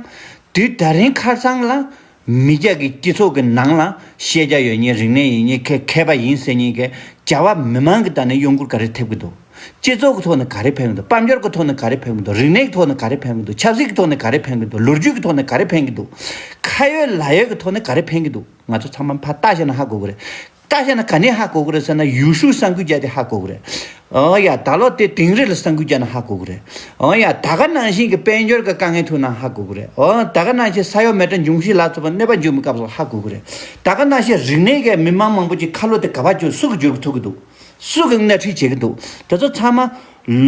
དུས་ད་རིང་ཁ་སང་ལ། མི་སྐྱ་གི་སྤྱི་ཚོགས་ཀྱི་ནང་ལ་ཤེས་བྱ་ཡོད་མཁན། རིག་གནས་ཡིན་མཁན། མཁས་མཁས་པ་ཡིན་ཟེར་མཁན་གྱི་བྱ་བ་མི་མང་གི་ཐོག་ནས་གཡོ་འགུལ་ག་རེ་ཐེབས་ཀྱི་འདུག་སྤྱི་ཚོགས་ཀྱི་ཐོག་ནས་ག་རེ་ཕན་གྱི་འདུག་དཔལ་འབྱོར་གྱི་ཐོག་ནས་ག་རེ་ཕན་གྱི་འདུག་རིག་གནས་ཀྱི་ཐོག་ནས་ག་རེ་ཕན་གྱི་འདུག་ཆབ་སྲིད་ཀྱི་ཐོག་ནས་ག་རེ་ཕན་གྱི་འདུག་ལོ་རྒྱུས་ཀྱི་ཐོག་ནས་ག་རེ་ཕན་གྱི་འདུག་ཁ་ཡོད་ལག་ཡོད་ཀྱི་ཐོག་ནས་ག་རེ་ཕན་གྱི་འདུག་ང་ཚོ་ཚང་མ་ཕར་ལྟ་བྱས་ན་ཧ་གོ་གི་རེད། ལྟ་བྱས་ན་ག་ནས་ཧ་གོ་གི་རེད་ཟེར་ན། ཡུལ་ཤུལ་གསར་འགྱུར་བརྒྱབ་སྟེ་ཧ་གོ་གི་རེད། ཨོ་ཡ། ད་ལོ་དེ་དིང་རི་ལ་གསར་འགྱུར་བརྒྱབ་ན་ཧ་གོ་གི་རེད། ཨོ་ཡ། ད་ག་ནང་བཞིན་གྱི་དཔལ་འབྱོར་གྱི་དཀའ་ངལ་ཐུག་ན་ཧ་གོ་གི་རེད། ཨོ། ད་ག་ནང་བཞིན་ས་གཡོ་མེ་སྲེག་འབྱུང་བཞི་ལ་སོགས་པ་གནོད་པ་འབྱུང་བའི་སྐབས་སུ་ཧ་གོ་གི་རེད། ད་ག་ནང་བཞིན་རིག་གནས་ཀྱི་མི་མང་མང་པོ་ཅིག་ཁ་ལོ་དེ་ག་པར་བསྒྱུར། སུ་གིས་བསྒྱུར་ཐུབ་ཀྱི་འདུག་སུ་གིས་སྣེ་ཁྲིད་བྱེད་ཀྱི་འདུག་དེ་ཚོ་ཚང་མ་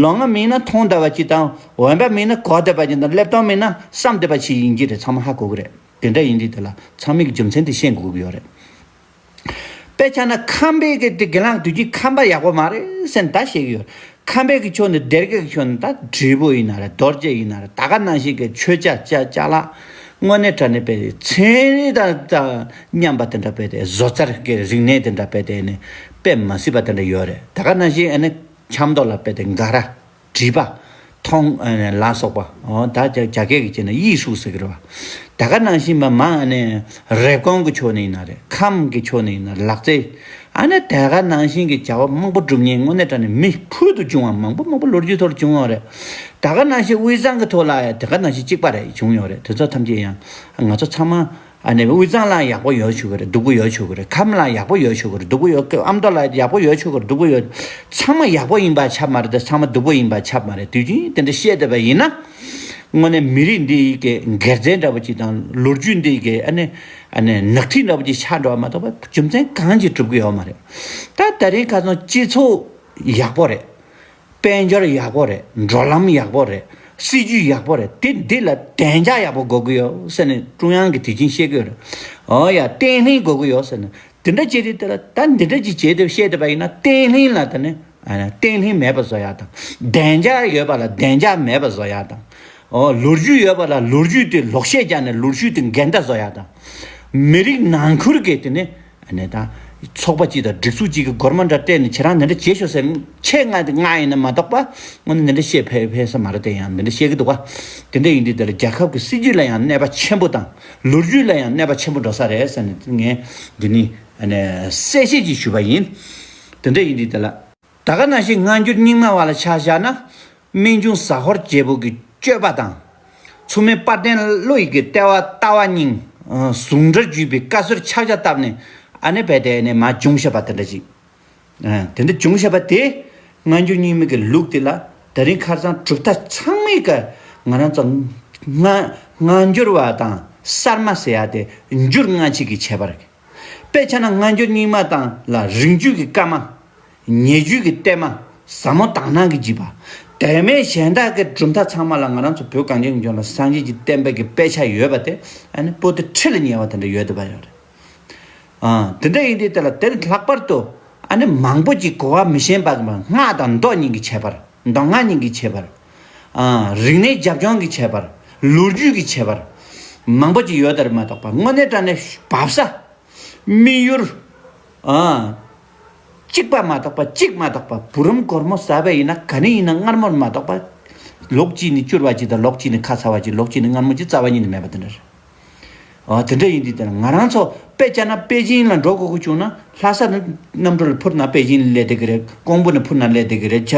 ལོང་བ་མིན་ན་མཐོང་བསྡད་པ་ཅིག་དང་། འོན་པ་མིན་ན་གོ་བསྡད་པ་ཅིག་དང་། ཀླད་སྟོང་མིན་ན་བསམ་བསྡད་པ་ཅིག་ཡིན་གྱི་རེད། ཚང་མ་ཧ་གོ་གི་རེད། དེ་འདྲ་ཡིན་དུས་དེ་ལ་ཚང་མས་ཀྱི་རྒྱུ་མཚན་དེ་ཤེས་དགོས་ཀྱི་ཡོད་རེད། དཔེ་ཆ་ན་ཁམས་པའི་གི་དེ་དགེ་ལགས་དུས་ཀྱི་ཁམས་པ་ཡག་པོ་མ་རེད་ཟེར་ནས་ད་བཤད་ཀྱི་ཡོད། ཁམས་པའི་གི་ཕྱོགས་ནས། སྡེ་དགེ་གི་ཕྱོགས་ནས་ད་བགྲེས་པོ་ཡིན་ན་རེད། རྡོ་རྗེ་ཡིན་ན་རེད། ད་ག་ནང་བཞིན་གི་ཆོས་ཅ་ཅ་ཅ་ལག་དངོས་གནས་དྲང་གནས་དཔེ་ཚན་རིག་དང་དང་མཉམ་པ་དེ་འདྲ་དཔེ་དེ། བཟོ་རྩལ་གི་རིག་གནས་དེ་འདྲ་དཔེ་དེ་ནི་དཔེ་མ་སྲིད་པ་དེ་འདྲ་ཡོད་རེད། ད་ག་ནང་བཞིན་ཨ་ནི་ཆབ་མདོ་ལ་དཔེ་དེ་འགའ་ར། བྲིས་པ། མཐོང་། ཨ་ནི་ལ་སོགས་པ། འོ། ད་རྒྱ་རྒྱ་སྐད་ཀྱི་བྱས་ན་艺术ཟེར་གི་རེད་བ། ད་ག་ནང་བཞིན་པ་མང་། ཨ་ནི་རེབ་གོང་གི་ཕྱོགས་ནས་ཡིན་ན་རེད། ཁམས་ཀྱི་ཕྱོགས་ནས་ཡིན་ན། ལག་རྩལ། ཨ་ནི་ད་ག་ནང་བཞིན་གྱི་བྱ་བ་མང་པོ་སྒྲུབ་མཁན་དངོས་གནས་དྲང་གནས་མི་ཕུལ་དུ་བྱུང་བ་མང་པོ་མང་པོ་ལོ་རྒྱུས་ཐོག་ལ་བྱུང་ཡོད་རེད། ད་ག་ནང་བཞིན་དབུས་གཙང་གི་ཐོག་ལ་ཡང་ད་ག་ནང་བཞིན་གཅིག་པ་རེད། བྱུང་ཡོད་རེད། དེ་ཚོ་ཐམས་ཅད་ཡང་ང་ཚོ་ཚང་མ། ཨ་ནི་དབུས་གཙང་ལ་ཡག་པོ་ཡོད་ཆོག་གི་རེད། སྡུག་པོ་ཡོད་ཆོག་གི་རེད། ཁམས་ལ་ཡག་པོ་ཡོད་ཆོག་གི་རེད། སྡུག་པོ་ཡོད། ཨ་མདོ་ལ་ཡག་པོ་ཡོད་ཆོག་གི་རེད། སྡུག་པོ་ཡོད། ཚང་མ་ཡག་པོ་ཡིན་པ་ཁྱབ་མ་རེད་དེ། ཚང་མ་སྡུག་པོ་ཡིན་པ་ཁྱབ་མ་རེད། དུས་རྒྱུན་དེ་འདྲ་བཤད་བསྡད་པ་ཡིན་ན། དངོས་གནས་མི་རིགས་འདི་ཡི་གི་འགལ་རྩོད་འདྲ་པོ་ཅིག་དང་། ལོ་རྒྱུས་འདི་ཡི་གི་ཨ་ནི་ཨ་ནི་ནག་ཐིག་འདྲ་པོ་ཅིག་ཆགས་འགྲོ་བ་མ་གཏོགས་པ་རྒྱུ་མཚན་གང་ཅིག་གྲུབ་ཀྱི་ཡོད་མ་རེད། ད་ད་རིང་ཁ་སང་སྤྱི་ཚོགས་ཡག་པོ་རེད། དཔལ་འབྱོར་ཡག་པོ་རེད། འགྲོ་ལམ་ཡག་པོ་རེད། སྲིད་ཇུས་ཡག་པོ་རེད། དེ་འདི་ལ་བདེ་འཇགས་ཡག་པོ་དགོས་ཀྱི་ཡོད་ཟེར་ནས་ཀྲུང་དབྱང་གིས་དེ་བཞིན་བཤད་ཀྱི་ཡོད་རེད། ཨོ་ཡ། བརྟན་ལྷིང་དགོས་ཀྱི་ཡོད་ཟེར་ནས། དེ་འདྲ་བྱས་ཏེ། དེ་ལ་ད་འདི་འདྲ་ཅིག་བྱས་ཏེ་བཤད་བསྡད་པ་ཡིན་ན། བརྟན་ལྷིང་ལ་ད་ནི་ཨ་ནི་བརྟན་ལྷིང་མེད་པ་བཟོ་ཡག་དང་། བདེ་འཇགས་ཡོད་པ་ལ་བདེ་འཇགས་མེད་པ་བཟོ་ཡག་དང་། ཨོ། ལོ་རྒྱུས་ཡོད་པ་ལ་ལོ་རྒྱུས་དེ་ལོག་བཤད་རྒྱག་ནས་ལོ་རྒྱུས་དེ་འགལ་ཟླ་བཟོ་ཡག་དང་། མི་རིགས་ནང་ཁུལ་གྱི་དེ་ནི་ཨ་ནི་ད་ཚོགས་པ་གཅིག་དང་སྒྲིག་འཛུགས་གཅིག་གི་སྒོར་མོ་འདྲ་སྤྲད་ནས་ཁྱེད་རང་འདི་འདྲ་བྱེད་ཤོག་ཟེར། ཆེད་མངགས་དེ་མངགས་ཡིན་ན་མ་གཏོགས་པ། དངོས་གནས་འདི་འདྲ་བཤད་ཕེ་ཕེ་ས་མ་རེད་དེ། ཡང་འདི་འདྲ་བཤད་ཀྱི་འདུག་ག། དེ་འདྲ་ཡིན་དུས། དེ་ལ་རྒྱལ་ཁབ་ཀྱི་སྲིད་ཇུས་ལ་ཡང་གནོད་པ་ཆེན་པོ་དང་། ལོ་རྒྱུས་ལ་ཡང་གནོད་པ་ཆེན་པོ་འགྲོ་ས་རེད་ཟེར་ནས། ངས་འདི་ནི་ཨ་ནི་གསལ་བཤད་ཅིག་ཞུས་པ་ཡིན། དེ་འདྲ་ཡིན་དུས། དེ་ལ་ད་ག་ནང་བཞིན་སྔ་འགྱུར་རྙིང་མ་བ་ལ་ཆ་བཞག་ན། སྨན་ཆུང་ཟ་ཧོར་རྒྱལ་པོ་གི་སྤྱོད་པ་དང་། མཚུངས་མེད་དཔལ་ལྡན་བློ་ཡི་གི་ལྟ་བ་ལྟ་བ་རྙིང་། ཨ། ཟུང་འབྲེལ་བརྒྱུད་པའི་བཀའ་སྲོལ་ཆག་ཆག་བཏབ་ནས། ཨ་ནི་བས་དེ་ནས་མར་བྱུང་བཞག་པ་དེ་འདྲ་ཅིག། ཨ། དེ་འདྲ་བྱུང་བཞག་པ་དེ། སྔ་འགྱུར་རྙིང་མའི་གི་ལུགས་དེ་ལ་དེ་རིང་ཁ་སང་གྲུབ་མཐའ་ཚང་མའི་གི་ང་རང་ཚོ་སྔ་སྔ་འགྱུར་བ་དང་གསར་མ་ཟེར་ཡག་དེ་འགྱུར་སྔ་ཕྱི་གི་ཁྱད་པར། དཔེ་ཆ་ན་སྔ་འགྱུར་རྙིང་མ་དང་ལ་རིང་བརྒྱུད་ཀྱི་བཀའ་མ། ཉེ་བརྒྱུད་ཀྱི་གཏེར་མ། ཟབ་མོ་དག་སྣང་གི་བརྒྱུད་པ། དེ་མིན་གཞན་དག་གི་གྲུབ་མཐའ་ཚང་མ་ལ་ང་རང་ཚོ་བོད་གངས་ཅན་གྱི་ལྗོངས་ལ་སངས་རྒྱས་ཀྱི་བསྟན་པ་གི་དཔེ་ཆ་ཡོད་པ་དེ། ཨ་ནི་པོ་ཏི་ཁྲི་ལ་ཉེ་བ་དེ་འདྲ་ཡོད་བསྡད་པ་ཡོད་རེད། ཨ། དེ་འདྲ་ཡིན་དུས། དེ་ལ་དེ་ལྷག་པར་དུ་ཨ་ནི་མང་པོ་ཅིག་གོ་བ་མི་ཤེས་པ་གི་མ། སྔགས་དང་མདོ་གཉིས་ཀྱི་ཁྱད་པར། མདོ་སྔགས་གཉིས་ཀྱི་ཁྱད་པར། ཨ། རིག་གནས་རྒྱབ་ལྗོངས་ཀྱི་ཁྱད་པར། ལོ་རྒྱུས་ཀྱི་ཁྱད་པར་མང་པོ་ཅིག་ཡོད་དེ་རེད་མ་གཏོགས་པ། དངོས་གནས་དྲང་གནས་བབས་ས། དམིགས་ཡུལ། ཨ། གཅིག་པ་མ་གཏོགས་པ། གཅིག་མ་གཏོགས་པ། བུ་རམ་སྒོར་མོ་ཟ་བ་ཡིན་ན། ག་ནས་ཡིན་ན་མངར་མོ་མ་གཏོགས་པ། ལོག་གཅིག་ནི་སྐྱུར་བ་གཅིག་དང་། ལོག་གཅིག་ནི་ཁ་ཚ་བ་གཅིག། ལོག་གཅིག་ནི་མངར་མོ་གཅིག། རྩ་བ་ཉིད་ནས་མེད་པ་དེ་འདྲ་རེད། ཨ། དེ་འདྲ་ཡིན་དུས། དེ་ལ་ང་རང་ཚོ་དཔེ་ཆ་ན་པེ་ཅིན་ལ་འགྲོ་དགོས་དགོས་བྱུང་ན། ལྷ་ས་ནས་གནམ་གྲུ་ལ་འཕུར་ན་པེ་ཅིན་ལ་སླེབས་བསྡད་ཀྱི་རེད། ཀོང་པོ་ནས་འཕུར་ན་སླེབས་བསྡད་ཀྱི་རེད། ཆ་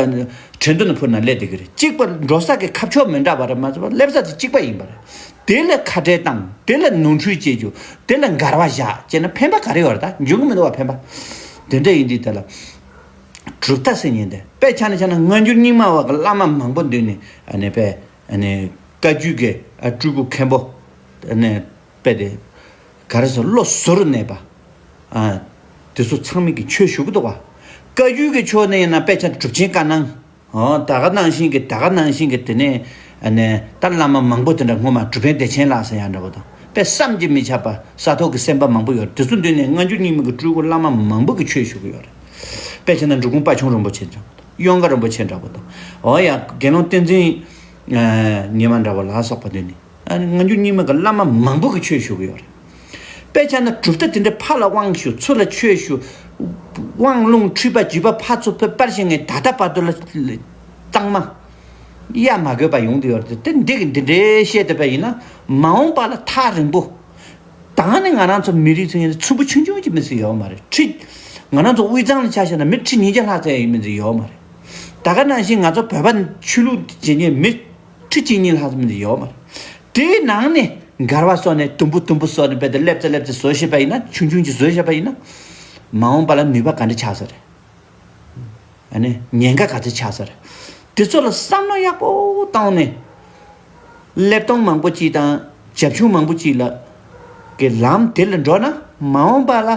ཁྲེང་ཏུའུ་ནས་འཕུར་ན་སླེབས་བསྡད་ཀྱི་རེད། གཅིག་པ། འགྲོ་ས་གི་ཁ་ཕྱོགས་མི་འདྲ་བ་རེད་མ་གཏོགས་པ། སླེབས་ས་དེ་གཅིག་པ་ཡིན་པ་རེད། དེ་ལ་ཁ་བྲལ་བཏང་། དེ་ལ་ནོར་འཁྲུལ་སྐྱེ་རྒྱུ། དེ་ལ་འགལ་བ་བཞག་བྱས་ན་ཕན་པ་ག་རེ་ཡོད་རེད། ད་འབྱུང་གི་མི་འདུག་བ། ཕན་པ། དེ་འདྲ་ཡིན་དུས། དེ་ལ་གྲུབ་མཐའ་ཟེར་མཁན་དེ། དཔེ་ཆ་ནས་བྱས་ན་སྔ་འགྱུར་རྙིང་མ་བ་གི་བླ་མ་མང་པོ་འདུས་ནས། ཨ་ནི་དཔེ། ཨ་ནི་བཀའ་བརྒྱུད་ཀྱི། ཨ། སྤྲུལ་སྐུ་མཁན་པོ། ཨ་ནི་དཔེ་དེ་ག་རེ་ཟེར། བློ་གཟུ་བོར་གནས་པ། ཨ། དེ་ཚོ་ཚང་མས་ཀྱིས་ཆོས་ཞུ་གི་འདུག་བ། བཀའ་བརྒྱུད་ཀྱི་ཕྱོགས་ནས་ཡིན་ན་དཔེ་ཆ་གྲུབ་ཆེན་བཀའ་གནང་། ཨོ། ད་ག་ནང་བཞིན་གྱི། ད་ག་ནང་བཞིན་གྱི། དེ་ནས་ཨ་ནི་ད་བླ་མ་མང་པོ་དེ་འདྲ་སྔོན་མ། གྲུབ་དཔོན་བདེ་ཆེན་ལགས་ཟེར་ཡག་འདྲ་པོ་དང་། དཔེ་བསམ་གྱིས་མི་ཁྱབ་པ། ས་ཐོག་གི་སེམས་དཔའ་མང་པོ་ཡོད་རེད། དེ་ཚོ་མདུན་ནས་སྔ་འགྱུར་རྙིང་མའི་གི་སྤྲུལ་སྐུ་བླ་མ་མང་པོ་གིས་ཆོས་ཞུ་གི་ཡོད་རེད། དཔེ་བྱས་ན་འབྲི་གུང་དཔལ་ཆུང་རིན་པོ་ཆེ་འདྲ་པོ་དང་། གཡོན་དགའ་རིན་པོ་ཆེ་འདྲ་པོ་དང་། ཨོ་ཡ། དགེ་སློང་བསྟན་འཛིན་ཉི་མ་འདྲ་པོ་ལ་སོགས་པ་མདུན་ནས། ཨ་ནི་སྔ་འགྱུར་རྙིང་མ་གི་བླ་མ་མང་པོ་གིས་ཆོས་ཞུ་གི་ཡོད་རེད། དཔེ་ཆ་ན་གྲུབ་མཐའ་དེ་འདྲ། ཕ་ལ་དབང་ཞུ། ཚུར་ལ་ཆོས་ཞུ། དབང་ལུང་ཁྲིད་པ་བརྒྱུད་པ་ཕར་ཚུར་ཕར་སྤེལ་བཞིན། ངས་ད་ལྟ་བར་དུ་ལ་གཙང་མ་གཡའ་མ་གོས་པ་ཡོང་དུ་ཡོད་རེད། དེ་འདི་གི་འདི་འདྲའི་བཤད་བསྡད་པ་ཡིན་ན། མ་འོངས་པ་ལ་ཐག་རིང་པོ། ད་ནི་ང་རང་ཚོ་མི་རིགས་ཚོ་ཡིན་ན་ཚོམ་བུ་ཆུང་ཆུང་གཅིག་མིན་ཟེར་ཡོད་མ་རེད། ཁྲི། ང་རང་ཚོ་དབུས་གཙང་ལ་ཆ་བཞག་ན་མི་ཁྲི་ཉིས་བརྒྱ་ལྷག་ཙམ་ཡོད་མིན་ཟེར་ཡོད་མ་རེད། ད་ག་ནང་བཞིན་ང་ཚོ་བོད་པ་ཆོས་ལུགས་བྱེད་མཁན་མི་ཁྲི་གཅིག་གཉིས་ལྷག་ཙམ་ཡོད་མ་རེད། དེའི་ནང་ནས་འགལ་བ་བཟོས་ནས། དུམ་བུ་དུམ་བུ་བཟོས་ནས། དཔེ་དེ་སླེབས་ཚེ་སླེབས་ཚེ་བཟོས་བཞག་པ་ཡིན་ན། ཆུང་ཆུང་ཅིག་བཟོས་བཞག་པ་ཡིན་ན། མ་འོངས་པ་ལ་ནུས་པ་ག་འདྲ་ཆགས་ས་རེད། ཨ་ནི་ཉེན་ཁ་ག་ཚོད་ཆགས་ས་རེད། དེ་ཚོ་ལ་བསམ་བློ་ཡག་པོ་བཏང་ནས། ཀླད་སྟོང་མང་པོ་ཅིག་དང་རྒྱབ་ཆུང་མང་པོ་ཅིག་ལ་གི་ལམ་དེ་ལ་འགྲོ་ན། མ་འོངས་པ་ལ་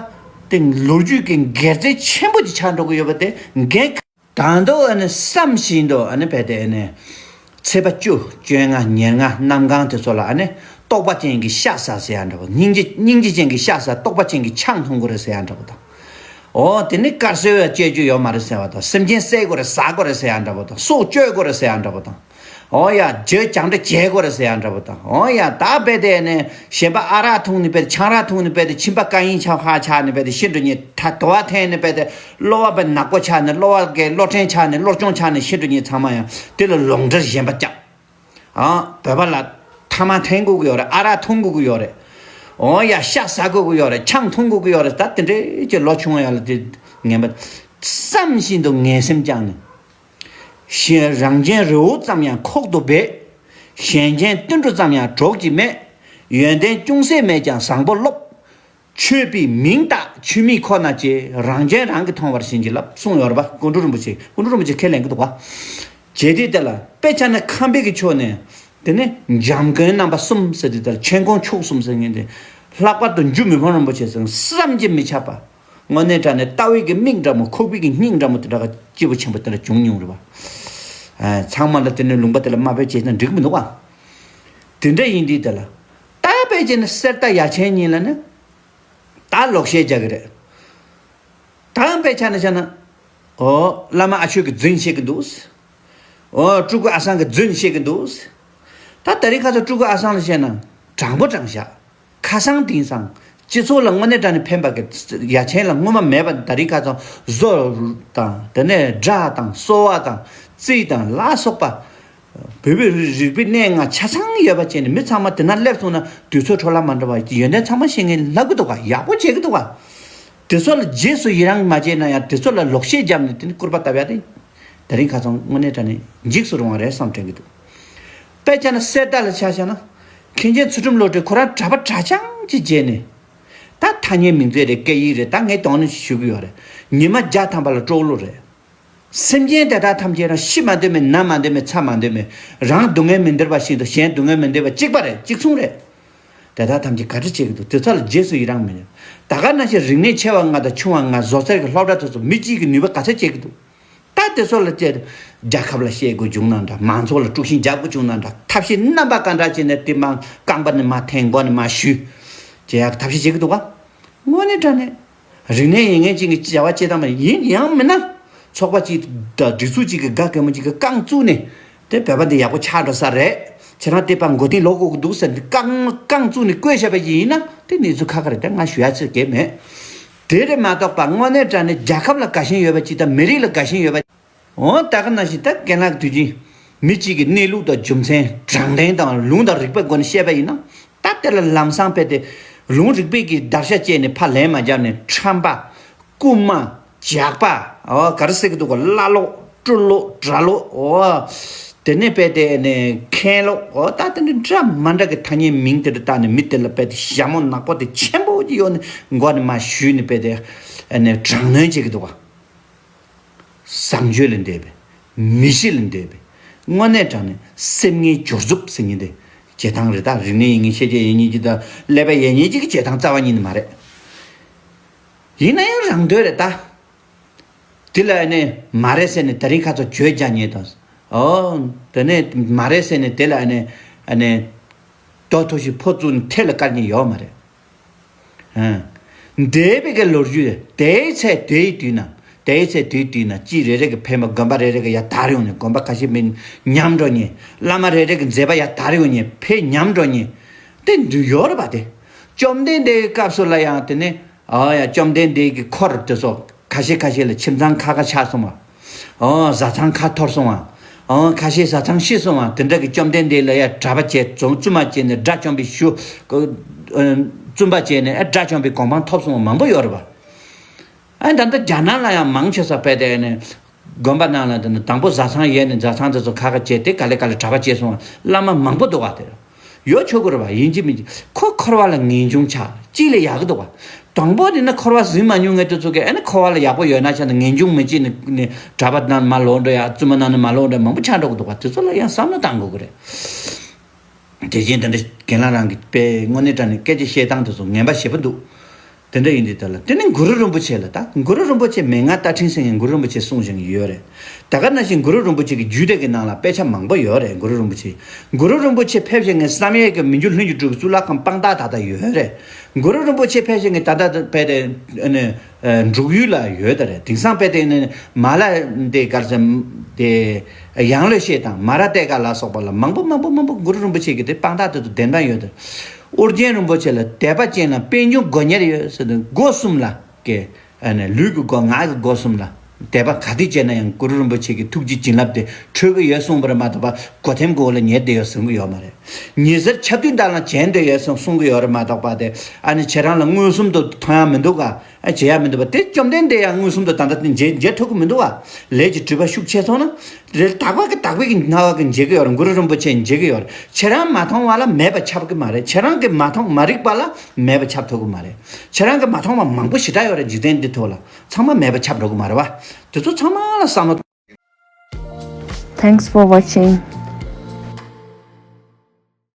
དེ་ལོ་རྒྱུས་ཀྱི་འགལ་རྩོད་ཆེན་པོ་ཅིག་ཆགས་འགྲོ་གི་ཡོད་པ་དེ་འགན། དང་དུ་ཨ་ནི་བསམ་བཞིན་དུ། ཨ་ནི་བས་དེ་ཨ་ནི་ཚེས་པ་བཅུ། བཅོ་ལྔ། ཉེར་ལྔ། གནམ་གང་དེ་ཚོ་ལ། ཨ་ནི་རྟོགས་པ་ཅན་གྱི་ཤ་ཟ་ཟེར་ཡག་འདྲ་པོ། སྙིང་རྗེ། སྙིང་རྗེ་ཅན་གྱི་ཤ་ཟ། རྟོགས་པ་ཅན་གྱི་ཆང་འཐུང་དགོས་རེད་ཟེར་ཡག་འདྲ་པོ་དང་། ཨོ། དེ་ནི་དཀར་གསོལ་བ་སྤྱོད་རྒྱུ་ཡོད་མ་རེད་ཟེར་བ་དང་། སེམས་ཅན་བསད་དགོས་རེད། ཟ་དགོས་རེད་ཟེར་ཡག་འདྲ་པོ་དང་། སྲོག་གཅོད་དགོས་རེད་ཟེར་ཡག་འདྲ་པོ་དང་། ཨོ་ཡ། རྒྱུ་རྒྱང་འདྲ་བྱེད་དགོས་རེད་ཟེར་ཡག་འདྲ་པོ་དང་། ཨོ་ཡ། ད་བས་དེ་ནི་གཞན་པ་ཨ་རག་འཐུང་ནི་བས་དེ། ཆང་རག་འཐུང་ནི་བས་དེ། མཆིན་པ་ཀ་ཡིན་ཆགས་ཧ་ཆགས་ནི་བས་དེ་ཤི་འགྲོ་ནི། ད་དུ་བ་འཐེན་ནི་བས་དེ། གློ་བ་བས་ནག་པོ་ཆགས་ནི། གློ་བ་གི་གློ་ཕྲན་ཆགས་ནི། གློ་གཅོང་ཆགས་ནི་ཤི་འགྲོ་ནི་ཚང་མ་ཡང་དེ་ལ་ལོག་འདྲེར་ཞེན་པ་བརྒྱབ། ཨ། བོད་པ་ལ་ཐ་མག་འཐེན་དགོས་ཀྱི་ཡོད་རེད། ཨ་རག་འཐུང་དགོས་ཀྱི་ཡོད་རེད། ཨོ་ཡ། ཤ་ཟ་དགོས་ཀྱི་ཡོད་རེད། ཆང་འཐུང་དགོས་ཀྱི་ཡོད་རེད། ད་དེ་འདྲའི་ཀྱི་ལོ་ཆུང་བ་ཡ་ལ་དེ་ངན་པ། བསམ་བཞིན་དུ་ངན་སེམས་བཅངས་ནས། གཞན། རང་གཞན་རི་བོ་ཙམ་ཡང་ཁོག་ཏུ་སྦས། གཞན་གཞན་དུད་འགྲོ་ཙམ་ཡང་གྲོགས་ཀྱིས་སྨད། ཡོན་ཏན་ཅུང་ཟད་མེད་ཀྱང་བཟང་པོ་སློབ། ཆོས་པའི་མིང་བཏགས་ཆོས་མིན་ཁོ་ན་སྐྱེ། རང་གཞན་རང་གིས་མཐོང་བར་བྱིན་གྱིས་བརླབ། གསུངས་ཡོད་རེད་པ། ཀོང་སྤྲུལ་རིན་པོ་ཆེ། ཀོང་སྤྲུལ་རིན་པོ་ཆེ་ཁས་ལེན་གྱི་འདུག་པ། བྱས་དུས་དེ་ལ་དཔེ་ཆ་ནི་ཁམས་པའི་གི་ཕྱོགས་ནས། དེ་ནས་འཇམ་མགོན་རྣམ་པ་གསུམ་ཟེར་དུས་དེ་ལ་མཆན་ཁུང་མཆོག་གསུམ་ཟེར་མཁན་དེ། ལྷག་པར་དུ་འཇུ་མི་ཕམ་རིན་པོ་ཆེ་ཟེར་བསམ་གྱིས་མི་ཁྱབ་པ། དངོས་གནས་དྲང་གནས་ལྟ་བའི་གི་མིག་འདྲ་མོ། ཁོག་པའི་གི་སྙིང་འདྲ་མོ། དེ་འདྲ་གི་སྐྱེས་བུ་ཆེན་པོ་དེ་འདྲ་བྱུང་མྱོང་རེད་པ། ཨ། ཚང་མ་ལ་དེ་ནས་ལུང་པ་དེ་ལ་དམའ་འབེབས་བྱས་ན་འགྲིག་མི་འདུག་པ། དེ་འདྲ་ཡིན་དུས་དེ་ལ། ད་དཔེ་བྱས་ན་གསེར་རྟ་ཡ་ཆེན་གཉིས་ལ་ནི། ད་ལོག་བཤད་རྒྱག་གི་རེད། ད་དཔེ་ཆ་ནས་བཤད་ན། ཨོ། བླ་མ་ཨ་ཆོས་ཀྱིས་རྫུན་བཤད་ཀྱི་འདུག། ཨོ། སྤྲུལ་སྐུ་ཨ་སང་གིས་རྫུན་བཤད་ཀྱི་འདུག། ད་དེ་རིང་ཁ་སང་སྤྲུལ་སྐུ་ཨ་སང་ལ་བཤད་ན་དྲང་པོ་དྲང་བཞག། ཁ་སང་དེང་སང་སྤྱི་ཚོགས་ལ་དངོས་གནས་དྲང་གནས་ཕན་པ་གི་ཡ་ཆེན་ལ་སྔོན་མ་མེད་པ། དེ་རིང་ཁ་སང་བཟོ་དང་། དེ་ནས་སྒྲ་དང་། གསོ་བ་དང་། རྩིས་དང་ལ་སོགས་པ། བོད་པའི་རིག་པའི་གནས་ལྔ་ཆ་ཚང་ཡོད་པ་བྱས་ནས། མི་ཚང་མ་དེ་ན་སླེབས་སོང་ན་དུས་ཚོད་འཕྲོ་བརླག་མ་འགྲོ་བ། ཡོན་ཏན་ཚང་མ་ཤེས་མཁན་ལབ་ཀྱི་འདུག་ག། ཡག་པོ་བྱེད་ཀྱི་འདུག་ག། དེ་ཚོ་ལ་རྗེས་སུ་ཡི་རང་མ་བྱས་ན་ཡང་། དེ་ཚོ་ལ་ལོག་བཤད་བརྒྱབ་ནས་དེ་ནི་སྐུར་པ་བཏབ་ཡ་དེ། དེ་རིང་ཁ་སང་དངོས་གནས་དྲང་གནས་འཇིགས་སུ་རུང་བ་རེད་བསམ་དྲན་གྱི་འདུག། དཔེ་ཆ་ནི་གསེར་རྟ་ལ་ཆ་བཞག་ན། མཁན་ཆེན་ཚུལ་ཁྲིམས་བློ་གྲོས་ཁོ་རང་གྲྭ་པ་གྲྭ་རྐྱང་ཅིག་བྱས་ནས། ད་ཐ་སྙད་མིང་ཚིག་རེད། སྐད་ཡིག་རེད། ད་ངས་དོགས་ནས་ཞུ་གི་ཡོད་རེད། ཉི་མ་བརྒྱ་ཐམ་པ་ལ་སྤྲོ་བོ་རེད། སེམས་ཅན་དེ་དག་ཐམས་ཅད་རང་ཤི་མ་འདོད་མེད། ན་མ་འདོད་མེད། ཚ་མ་འདོད་མེད། རང་སྡུག་བསྔལ་མི་འདོད་པ་བཞིན་དུ་གཞན་སྡུག་བསྔལ་མི་འདོད་པ་གཅིག་པ་རེད། གཅིག་མཚུངས་རེད། དེ་དག་ཐམས་ཅད་ག་འདྲ་བྱེད་ཀྱི་འདུག། དེ་ཚོ་ལ་རྗེས་སུ་ཡི་རང་མི་ནུས། ད་ག་ནང་བཞིན་རིག་གནས་ཆེ་བ་ལྔ་དང་ཆུང་བ་ལྔ་བཟོ་སའི་གི་སློབ་གྲྭ་དེ་ཚོ་མི་གཅིག་གི་ནུས་པ་ག་ཚད་བྱེད་ཀྱི་འདུག། ད་དེ་ཚོ་ལ་བཅད། རྒྱལ་ཁབ་ལ་བཤད་དགོས་བྱུང་ན་འདྲ། མང་ཚོགས་ལ་དཀྲུག་ཤིང་རྒྱག་དགོས་བྱུང་ན་འདྲ། ཐབས་ཤེས་རྣམ་པ་ག་འདྲ་བྱས་ནས་དེ་མང་རྐང་པ་ནས་མར་འཐེན། མགོ་ནས་མར་གཞུས་བྱེད་ཡག་ཐབས་ཤེས་བྱེད་ཀྱི་འདུག་ག། དངོས་གནས་དྲང་གནས། རིག་གནས་ཡིན་མཁན་གཅིག་གིས་བྱ་བ་བྱེད་སྟངས་མ་ཡིན། ཡང་མིན་ན། ཚོགས་པ་གཅིག་དང་སྒྲིག་འཛུགས་གཅིག་གིས་དགའ་གད་མོ་གཅིག་གིས་རྐང་བཙུགས་ནས། དེ་བོད་པ་འདི་ཡག་པོ་ཆགས་འགྲོ་ས་རེད། ཁྱེད་རང་དེ་པར་མགོ་རྟིང་ལོག་དགོས་ཀྱི་འདུག་ཟེར་ནས་རྐང་རྐང་བཙུགས་ནས་བཀོད་བཞག་པ་ཡིན་ན། དེ་གནས་ཚུལ་ཁག་ཁག་རེད། དེ་ང་ཞུ་ཡ་ཚིག་གེ་མེད། དེ་རེད་མ་གཏོགས་པ། དངོས་གནས་དྲང་གནས་རྒྱལ་ཁབ་ལ་དགའ་ཞེན་ཡོད་པ་གཅིག་དང་། མི་རིགས་ལ་དགའ་ཞེན་ཡོད་པ། འོ། ད་ག་ནང་བཞིན་ད་རྒན་ལགས་དུས་རྒྱུན་མི་གཅིག་གི་གནས་ལུགས་དང་རྒྱུ་མཚན། དྲང་བདེན་དང་ལུང་དང་རིགས་པའི་སྒོ་ནས་བཤད་པ་ཡིན་ན། ད་དེ་ལ་ལམ་སང་དཔེ་དེ་ལུང་རིགས་པའི་གི་བརྡར་ཤ་བཅད་ནས་ཕར་ལན་མ་བརྒྱབ་ནས། ཁྲམ་པ། རྐུན་མ། ཇག་པ། འོ། ག་རེ་ཟེར་གི་འདུག་ག། ཀླ་ཀློ། སྦྲུལ་ཀློ། དགྲ་ཀློ། འོ། དེ་ནས་དཔེ་དེ་ནས་མཁན་སློབ། འོ། ད་དེ་འདྲ་འདྲ་མི་འདྲ་གི་ཐ་སྙད་མིང་དེ་འདྲ་བཏགས་ནས། མི་དེ་ལ་དཔེ་དེ་ཞྭ་མོ་ནག་པོ་དེ་ཆེན་པོ་ཅིག་གཡོགས་ནས་མགོ་ནས་མར་གཞུས་ནས་དཔེ་དེ་ནས་དྲག་གནོན་བྱེད་ཀྱི་འདུག་ག། བཟང་སྤྱོད་ལ་འདོད་པའི། མི་གཤིས་ལ་འདོད་པའི། དངོས་གནས་དྲང་གནས་སེམས་ངན་སྦྱོར་རྩུབ་ཟེར་མཁན་དེ་བྱེད་སྟངས་རེད། ད་རིག་གནས་ཡིན་མཁན། ཤེས་བྱ་ཡིན་མཁན་གཅིག་དང་། ཀླད་པ་ཡིན་མཁན་གཅིག་གི་བྱེད་སྟངས་རྩ་བ་ཉིད་ནས་མ་རེད། ཡིན་ན་ཡང་རང་འདོད་རེད་ད། དེ་ལ་ཨ་ནི་མ་རེད་ཟེར་ནས་དེ་རིང་ཁ་སང་བརྗོད་རྒྱག་མཁན་དང་། ཨོ། དེ་ནས་མ་རེད་ཟེར་ནས་དེ་ལ་ཨ་ནི། ཨ་ནི། རྡོ་ཐོག་ཞིག་ཕོ་བཙུགས་ནས་ཐད་ལ་བཀར་མཁན་ཡོད་མ་རེད། ཨ། འདས་པའི་གི་ལོ་རྒྱུས་དེ། དེའི་ཚེ་དེའི་དུས་ན། དེའི་ཚེ་དེའི་དུས་ན་སྐྱེས་རེ་རེ་གི་ཕན་པ། དགོན་པ་རེ་རེ་གི་ཡར་དར་ཡོང་ནས། དགོན་པ་ཁ་ཤས་མི་ཉམས་འགྲོ་མཁན། བླ་མ་རེ་རེ་གི་མཛད་པ་ཡར་དར་ཡོང་མཁན། ཕན་ཉམས་འགྲོ་མཁན་དེ་འདུག་ཡོད་རེད་པ། དེ་བཅོམ་ལྡན་འདས་ཀྱི་སྐབས་སུ་ལ་ཡང་དེ་ནས། ཨོ་ཡ། བཅོམ་ལྡན་འདས་ཀྱི་འཁོར་དེ་ཚོ་ཁ་ཤས་ཁ་ཤས་ལ་ཁྱིམ་ཚང་ཁ་ཁ་ཆགས་སོང་བ། ཨོ། བཟའ་ཚང་ཁ་འཐོར་སོང་བ། ཨོ། ཁ་ཤས་བཟའ་ཚང་ཤི་སོང་བ། དེ་འདྲ་གི་བཅོམ་ལྡན་འདས་ལ་ཡ་གྲྭ་པ་བྱས། བཙུན་མ་བྱས་ནས་དགྲ་བཅོམ་པའི་ཞུ། བཙུན་པ་བྱས་ནས། ཨ། དགྲ་བཅོམ་པའི་གོ་འཕང་ཐོབ་སོང་བ་མང་པོ་ཡོད་རེད་པ། ཨ། ད་ལྟ་རྒྱ་ནག་ལ་ཡང་མང་ཆེ་ས་དཔེ་དེ་ནས། དགོན་པ་ནང་ལ་དེ་ནས་དང་པོ་བཟའ་ཚང་ཡས་ནས། བཟའ་ཚང་དེ་ཚོ་ཁ་ཁ་བྱས། དེ་ག་ལེ་ག་ལེ་གྲྭ་པ་བྱས་སོང་བ། བླ་མ་མང་པོ་འདུག་བ། དེ་ཡོད་ཆོག་གི་རེད་པ། ཡིན་གཅིག་མིན་གཅིག་ཁོ་འཁོར་བ་ལ་ངེས་འབྱུང་ཆགས། གཅིག་ལ་ཡག་གི་འདུག་བ། དང་པོ་དེ་ནས་འཁོར་བ་ཟིན་མ་མྱོང་མཁན་དེ་ཚོ་གིས། ཨ་ནི་འཁོར་བ་ལ་ཡག་པོ་ཡོད་ན་ཆ་ན། ངེས་འབྱུང་མི་གཅིག་ནས་ནས་གྲྭ་པ་ནང་ནས་མར་ལོག་འགྲོ་ཡ། བཙུན་མ་ནང་ནས་མར་ལོག་འགྲོ་ཡ་མང་པོ་ཆགས་འགྲོ་གི་འདུག་བ། དེ་ཚོ་ལ་ཡང་བསམ་བློ་བཏང་དགོས་ཀྱི་རེད། དེ་བཞིན་དེ་འདྲ་རྒན་ལགས་རང་གི་དཔེ་དངོས་གནས་དྲང་གནས་སྐད་ཆ་བཤད་སྟངས་དེ་ཚོ་ངན་པ་ཞེ་པོ་འདུག། དེ་འདྲ་ཡིན་དུས་ད་ལ། དེ་ནས་གུ་རུ་རིན་པོ་ཆེ་ལ། ད་གུ་རུ་རིན་པོ་ཆེ་མན་ངག་བརྡ་འཕྲིན་ཟེར་མཁན་གུ་རུ་རིན་པོ་ཆེ་གསུང་བཞིན་ཡོད་རེད། ད་ག་ནང་བཞིན་གུ་རུ་རིན་པོ་ཆེ་གི་རྒྱུད་སྡེ་གི་ནང་ལ་དཔེ་ཆ་མང་པོ་ཡོད་རེད། གུ་རུ་རིན་པོ་ཆེ། གུ་རུ་རིན་པོ་ཆེ་ཕེབས་བཞིན་གི་བསམ་ཡས་ཀྱི་མི་འགྱུར་ལྷུན་གྱིས་གྲུབ་པའི་གཙུག་ལག་ཁང་དཔང་རྟགས་ད་ལྟ་ཡོད་རེད། གུ་རུ་རིན་པོ་ཆེ་ཕེབས་བཞིན་གི་ད་ལྟ་དཔེ་དེ་ཨ་ནི་འབྲུག་ཡུལ་ལ་ཡོད་ད་རེད། དེང་སང་དཔེ་དེ་ནི་མ་ལ་དེ་གར་སེམས་དེ་ཡང་ལེ་ཤེས་དང་། མ་ར་ཏེ་ཀ་ལ་སོགས་པ་ལ་མང་པོ་མང་པོ་མང་པོ་གུ་རུ་རིན་པོ་ཆེ་གི་དེ་དཔང་རྟགས་དེ་ཚོ་བདེན་དཔང་ཡོད་ད་རེད། ཨོ་རྒྱན་རིན་པོ་ཆེ་ལ་དད་པ་ཅན་ལ་པད་འབྱུང་སྒོ་ཉེར་ཡོད་ཟེར་དུས། སྒོ་གསུམ་ལ་གི། ཨ་ནི་ལུས་ཀྱི་སྒོ། ངག་གི་སྒོ་གསུམ་ལ་དད་པ་ག་དུས་བྱས་ན་ཡང་གུ་རུ་རིན་པོ་ཆེ་གི་ཐུགས་རྗེ་བྱིན་རླབས་དེ་འཕྲོད་ཀྱི་ཡོད་གསུངས་པ་རེད་མ་གཏོགས་པ། སྒོ་ཐེམ་གྱི་འོག་ལ་ཉལ་བསྡད་ཡོད་གསུང་གི་ཡོད་མ་རེད། ཉི་ཟེར་ཆབ་དུས་འདྲ་ལ་བྱོན་བསྡད་ཡོད་གསུང་གསུང་གི་ཡོད་རེད་མ་གཏོགས་པ། དེ་ཨ་ནི་ཁྱེད་རང་ལ་མངོན་སུམ་དུ་མཐོང་ཡ་མི་འདུག་ག། ཨ། བྱེད་ཡ་མི་འདུག་པ། དེ་བཅོམ་ལྡན་འདས་ཡང་མངོན་སུམ་དུ་ད་ལྟ་དེ་མཇལ་མཇལ་ཐུབ་ཀྱི་མི་འདུག་བ། ལས་ཀྱི་སྒྲིབ་པ་ཤུགས་ཆེ་སོང་ན། རེད། དག་པ་གི་དག་པའི་གི་སྣང་བ་གི་མཇལ་གི་ཡོད་རེད། གུ་རུ་རིན་པོ་ཆེ་མཇལ་གི་ཡོད་རེད། ཁྱེད་རང་མ་མཐོང་བ་ལ་མེད་པ་ཁྱབ་གི་མ་རེད། ཁྱེད་རང་གི་མ་མཐོང་མ་རིག་པ་ལ་མེད་པ་ཁྱབ་ཐུབ་གི་མ་རེད། ཁྱེད་རང་གི་མ་མཐོང་བ་མང་པོ་ཞེ་དྲག་ཡོད་རེད། འཇིག་རྟེན་འདི་ཐོག་ལ་ཚང་མ་མེད་པ་ཁྱབ་འགྲོ་གི་མ་རེད་བ། དེ་ཚོ་ཚང་མ་ལ་བསམ་བློ། Thanks for watching.